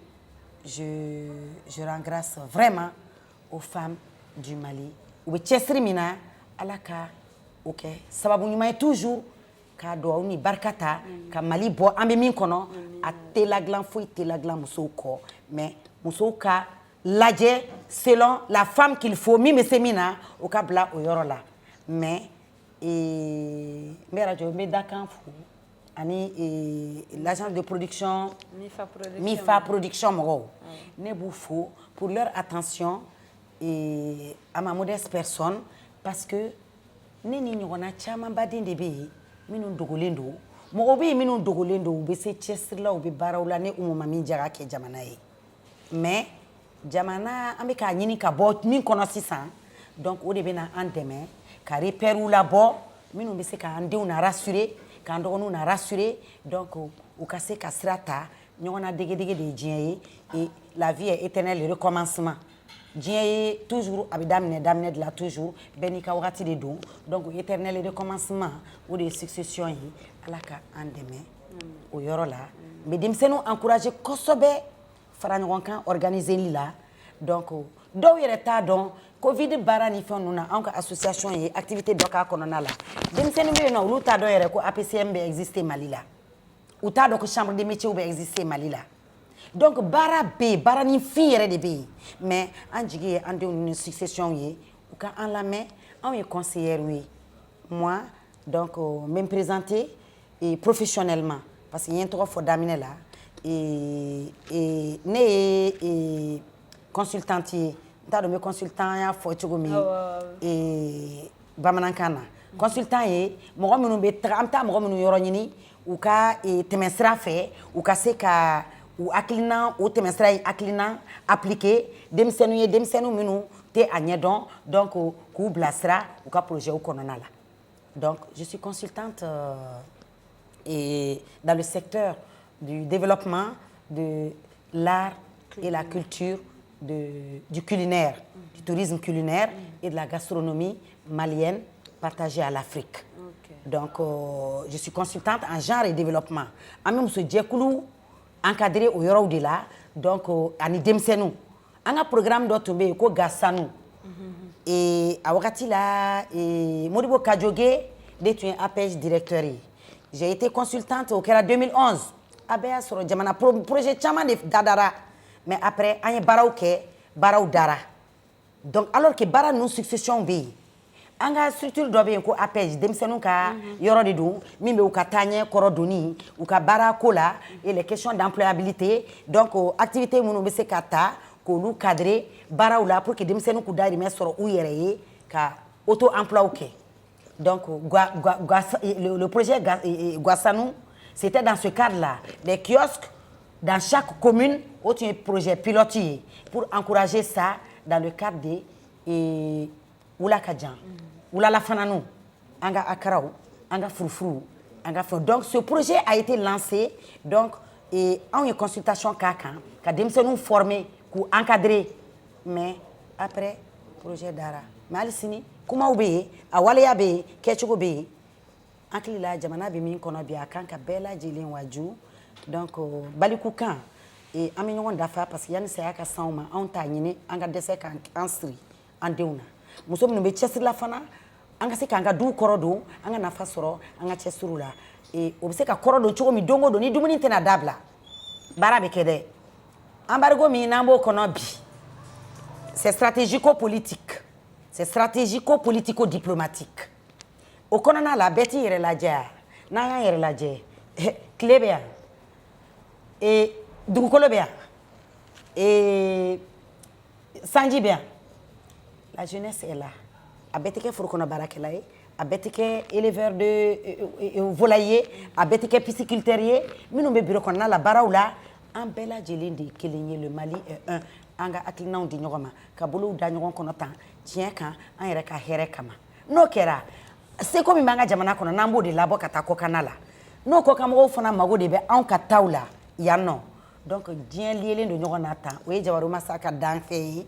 je rends grâce vraiment aux femmes du Mali. U bɛ cɛsiri min na, Ala ka o kɛ sababu ɲuman ye toujours, k'a duwawu ni barika ta ka Mali bɔ an bɛ min kɔnɔ. A tɛ ladilan, foyi tɛ ladilan musow kɔ. Mais musow ka lajɛ selon la femme qu'il faut, min bɛ se min na, o ka bila o yɔrɔ la. Mais n bɛ radio, n bɛ dakan fo ani l'agence de production Mifa Production. Mifa Production mɔgɔw, ne b'u fo pour leur attention et à ma modeste personne, parce que ne ni ɲɔgɔnna caman baden de bɛ yen minnu dogolen don. Mɔgɔw bɛ yen minnu dogolen don, u bɛ se cɛsiri la, u bɛ baaraw la. Ne Umu ma min diya ka kɛ jamana ye, mais jamana an bɛ k'a ɲini ka bɔ min kɔnɔ sisan, donc o de bɛ na an dɛmɛ ka repères labɔ minnu bɛ se k'an denw na rassurer, k'an dɔgɔninw na rassurer, donc u ka se ka sira ta. Ɲɔgɔn na degedege de ye diɲɛ ye, et la vie est éternelle recommencement. Diɲɛ ye toujours a bɛ daminɛ daminɛ de la, toujours bɛɛ n'i ka wagati de don. Donc éternel recommencement, o de ye succession ye. Ala ka an dɛmɛ o yɔrɔ la. N bɛ denmisɛnninw encourager kosɛbɛ fara ɲɔgɔn kan organiseli la. Donc dɔw yɛrɛ t'a dɔn, Covid baara ni fɛn ninnu na, anw ka association ye activité dɔ k'a kɔnɔna la. Denmisɛnnin bɛ yen nɔ, olu t'a dɔn yɛrɛ ko APCM bɛ exister Mali la, u t'a dɔn ko chambre de métier bɛ exister Mali la. Donc baara bɛ yen, baara ni fin yɛrɛ de bɛ yen. Mais an jigi ye an denw ni succession ye, u ka an lamɛn. Anw ye conseillère ye. Moi, donc n bɛ n présenter et professionnellement, parce que n ye n tɔgɔ fɔ daminɛ la, et ne ye consultante ye. N t'a dɔn n bɛ consultant ya fɔ cogo min bamanankan na. Consultant ye mɔgɔ minnu bɛ taga, an bɛ taa mɔgɔ minnu yɔrɔ ɲini u ka tɛmɛsira fɛ, u ka se ka u hakilina, o tɛmɛsira in hakilina appliquer denmisɛnninw ye, denmisɛnnin minnu tɛ a ɲɛdɔn, donc k'u bilasira u ka projet kɔnɔna la. Donc je suis consultante et dans le secteur du développement de l'art et la culture du culinaire, du tourisme culinaire et de la gastronomie malienne partagée à l'Afrique. Donc, je suis consultante en genre et développement. An bɛ muso jɛkulu encadré o yɔrɔw de la. Donc, ani denmisɛnninw. An ka programme dɔ tun bɛ yen ko Gasanu. Et a wagati la, Modibo Kajoge de tun ye APEJ directeur ye. J'ai été consultante, o kɛra 2011. A bɛɛ y'a sɔrɔ jamana projet caman de dadara. Mais après, an ye baaraw kɛ, baaraw dara. Donc, alors que baara ninnu succession bɛ yen, an ka structure dɔ bɛ yen ko APEJ, denmisɛnninw ka yɔrɔ de don min bɛ u ka taaɲɛ kɔrɔ donni u ka baara ko la et les questions d'employabilité. Donc, activité minnu bɛ se ka ta k'olu cadrer baaraw la pour que denmisɛnninw k'u dahirimɛ sɔrɔ u yɛrɛ ye ka auto emploi kɛ. Donc, le projet Guassanou, c'était dans ce cadre-là. Les kiosques dans chaque commune, o tun ye projet pilote ye pour encourager ça dans le cadre de wula ka jan, wulalafananiw, an ka akaraw, an ka furufuru, an ka fɛn. Donc, ce projet a été lancé. Donc, et anw ye consultation k'a kan ka denmisɛnninw former, k'u encadrer. Mais après, projet dara. Mais hali sini, kumaw bɛ yen, a waleya bɛ yen, kɛcogo bɛ yen. Hakili la, jamana bɛ min kɔnɔ bi, a kan ka bɛɛ lajɛlen waju. Donc, baliku kan an bɛ ɲɔgɔn dafa parce que yanni saya ka s'anw ma, anw t'a ɲini an ka dɛsɛ k'an siri an denw na. Muso minnu bɛ cɛsiri la fana, an ka se k'an ka duw kɔrɔ don, an ka nafa sɔrɔ an ka cɛsiriw la. O bɛ se ka kɔrɔ don cogo min, don o don ni dumuni tɛna dabila, baara bɛ kɛ dɛ. Embargo min n'an b'o kɔnɔ bi, c'est stratégico-politique, c'est stratégico-politico-diplomatique. O kɔnɔna la, bɛɛ t'i yɛrɛ lajɛ a n'an y'an yɛrɛ lajɛ, tile bɛ yan, dugukolo bɛ yan, sanji bɛ yan, la jeunesse est là. A bɛɛ tɛ kɛ foro kɔnɔ baarakɛla ye, a bɛɛ tɛ kɛ éleveur de volaille ye, a bɛɛ tɛ kɛ pisciculteur ye, minnu bɛ bureau kɔnɔna la baaraw la. An bɛɛ lajɛlen de ye kelen ye. Le Mali est un. An ka hakilinaw di ɲɔgɔn ma, ka bolow da ɲɔgɔn kɔnɔ tan tiɲɛ kan, an yɛrɛ ka hɛrɛ kama. N'o kɛra, seko min b'an ka jamana kɔnɔ, n'an b'o de labɔ ka taa kɔkanna la, n'o kɔkanmɔgɔw fana mago de bɛ anw ka taw la yan nɔ. Donc, diɲɛ liyelen don ɲɔgɔn na tan. O ye Jabaru Masa ka danfɛn ye.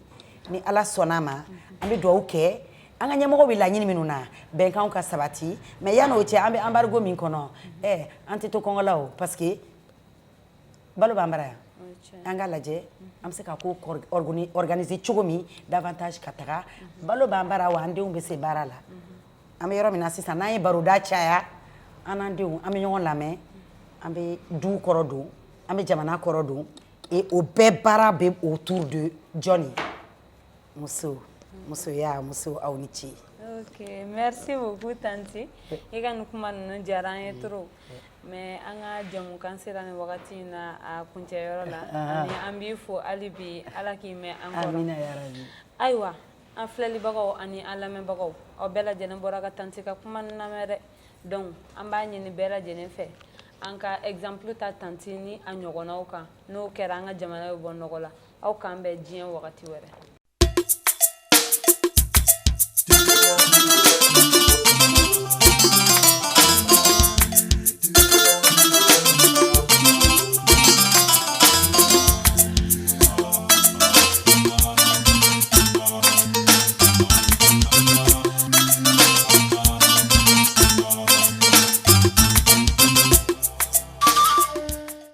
Ni Ala sɔnna a ma, an bɛ dugawu kɛ an ka ɲɛmɔgɔw bɛ laɲini minnu na, bɛnkanw ka sabati. Mais yan'o cɛ, an bɛ embargo min kɔnɔ, an tɛ to kɔngɔ la o, parce que balo b'an bara yan. An ka lajɛ an bɛ se ka ko organiser cogo min davantage ka taga. Balo b'an bara wa, an denw bɛ se baara la. An bɛ yɔrɔ min na sisan, n'an ye baroda caya, an n'an denw, an bɛ ɲɔgɔn lamɛn, an bɛ duw kɔrɔ don, an bɛ jamana kɔrɔ don. Et o bɛɛ baara bɛ autour de jɔnni? Muso, musoya, muso, aw ni ce. Ok, merci beaucoup, tantie. I ka nin kuma ninnu diyara an ye trop. Mais an ka jamukan sera nin wagati in na a kuncɛyɔrɔ la. Ani an b'i fo hali bi, Ala k'i mɛn an kɔrɔ. Amina yarabi. Ayiwa, an filɛlibagaw ani an lamɛnbagaw, aw bɛɛ lajɛlen bɔra ka tantie ka kuma nin lamɛn dɛ. Donc, an b'a ɲini bɛɛ lajɛlen fɛ, an ka exemple ta tantie ni a ɲɔgɔnnaw kan. N'o kɛra, an ka jamana bɛ bɔ nɔgɔ la. Aw k'an bɛn diɲɛ wagati wɛrɛ.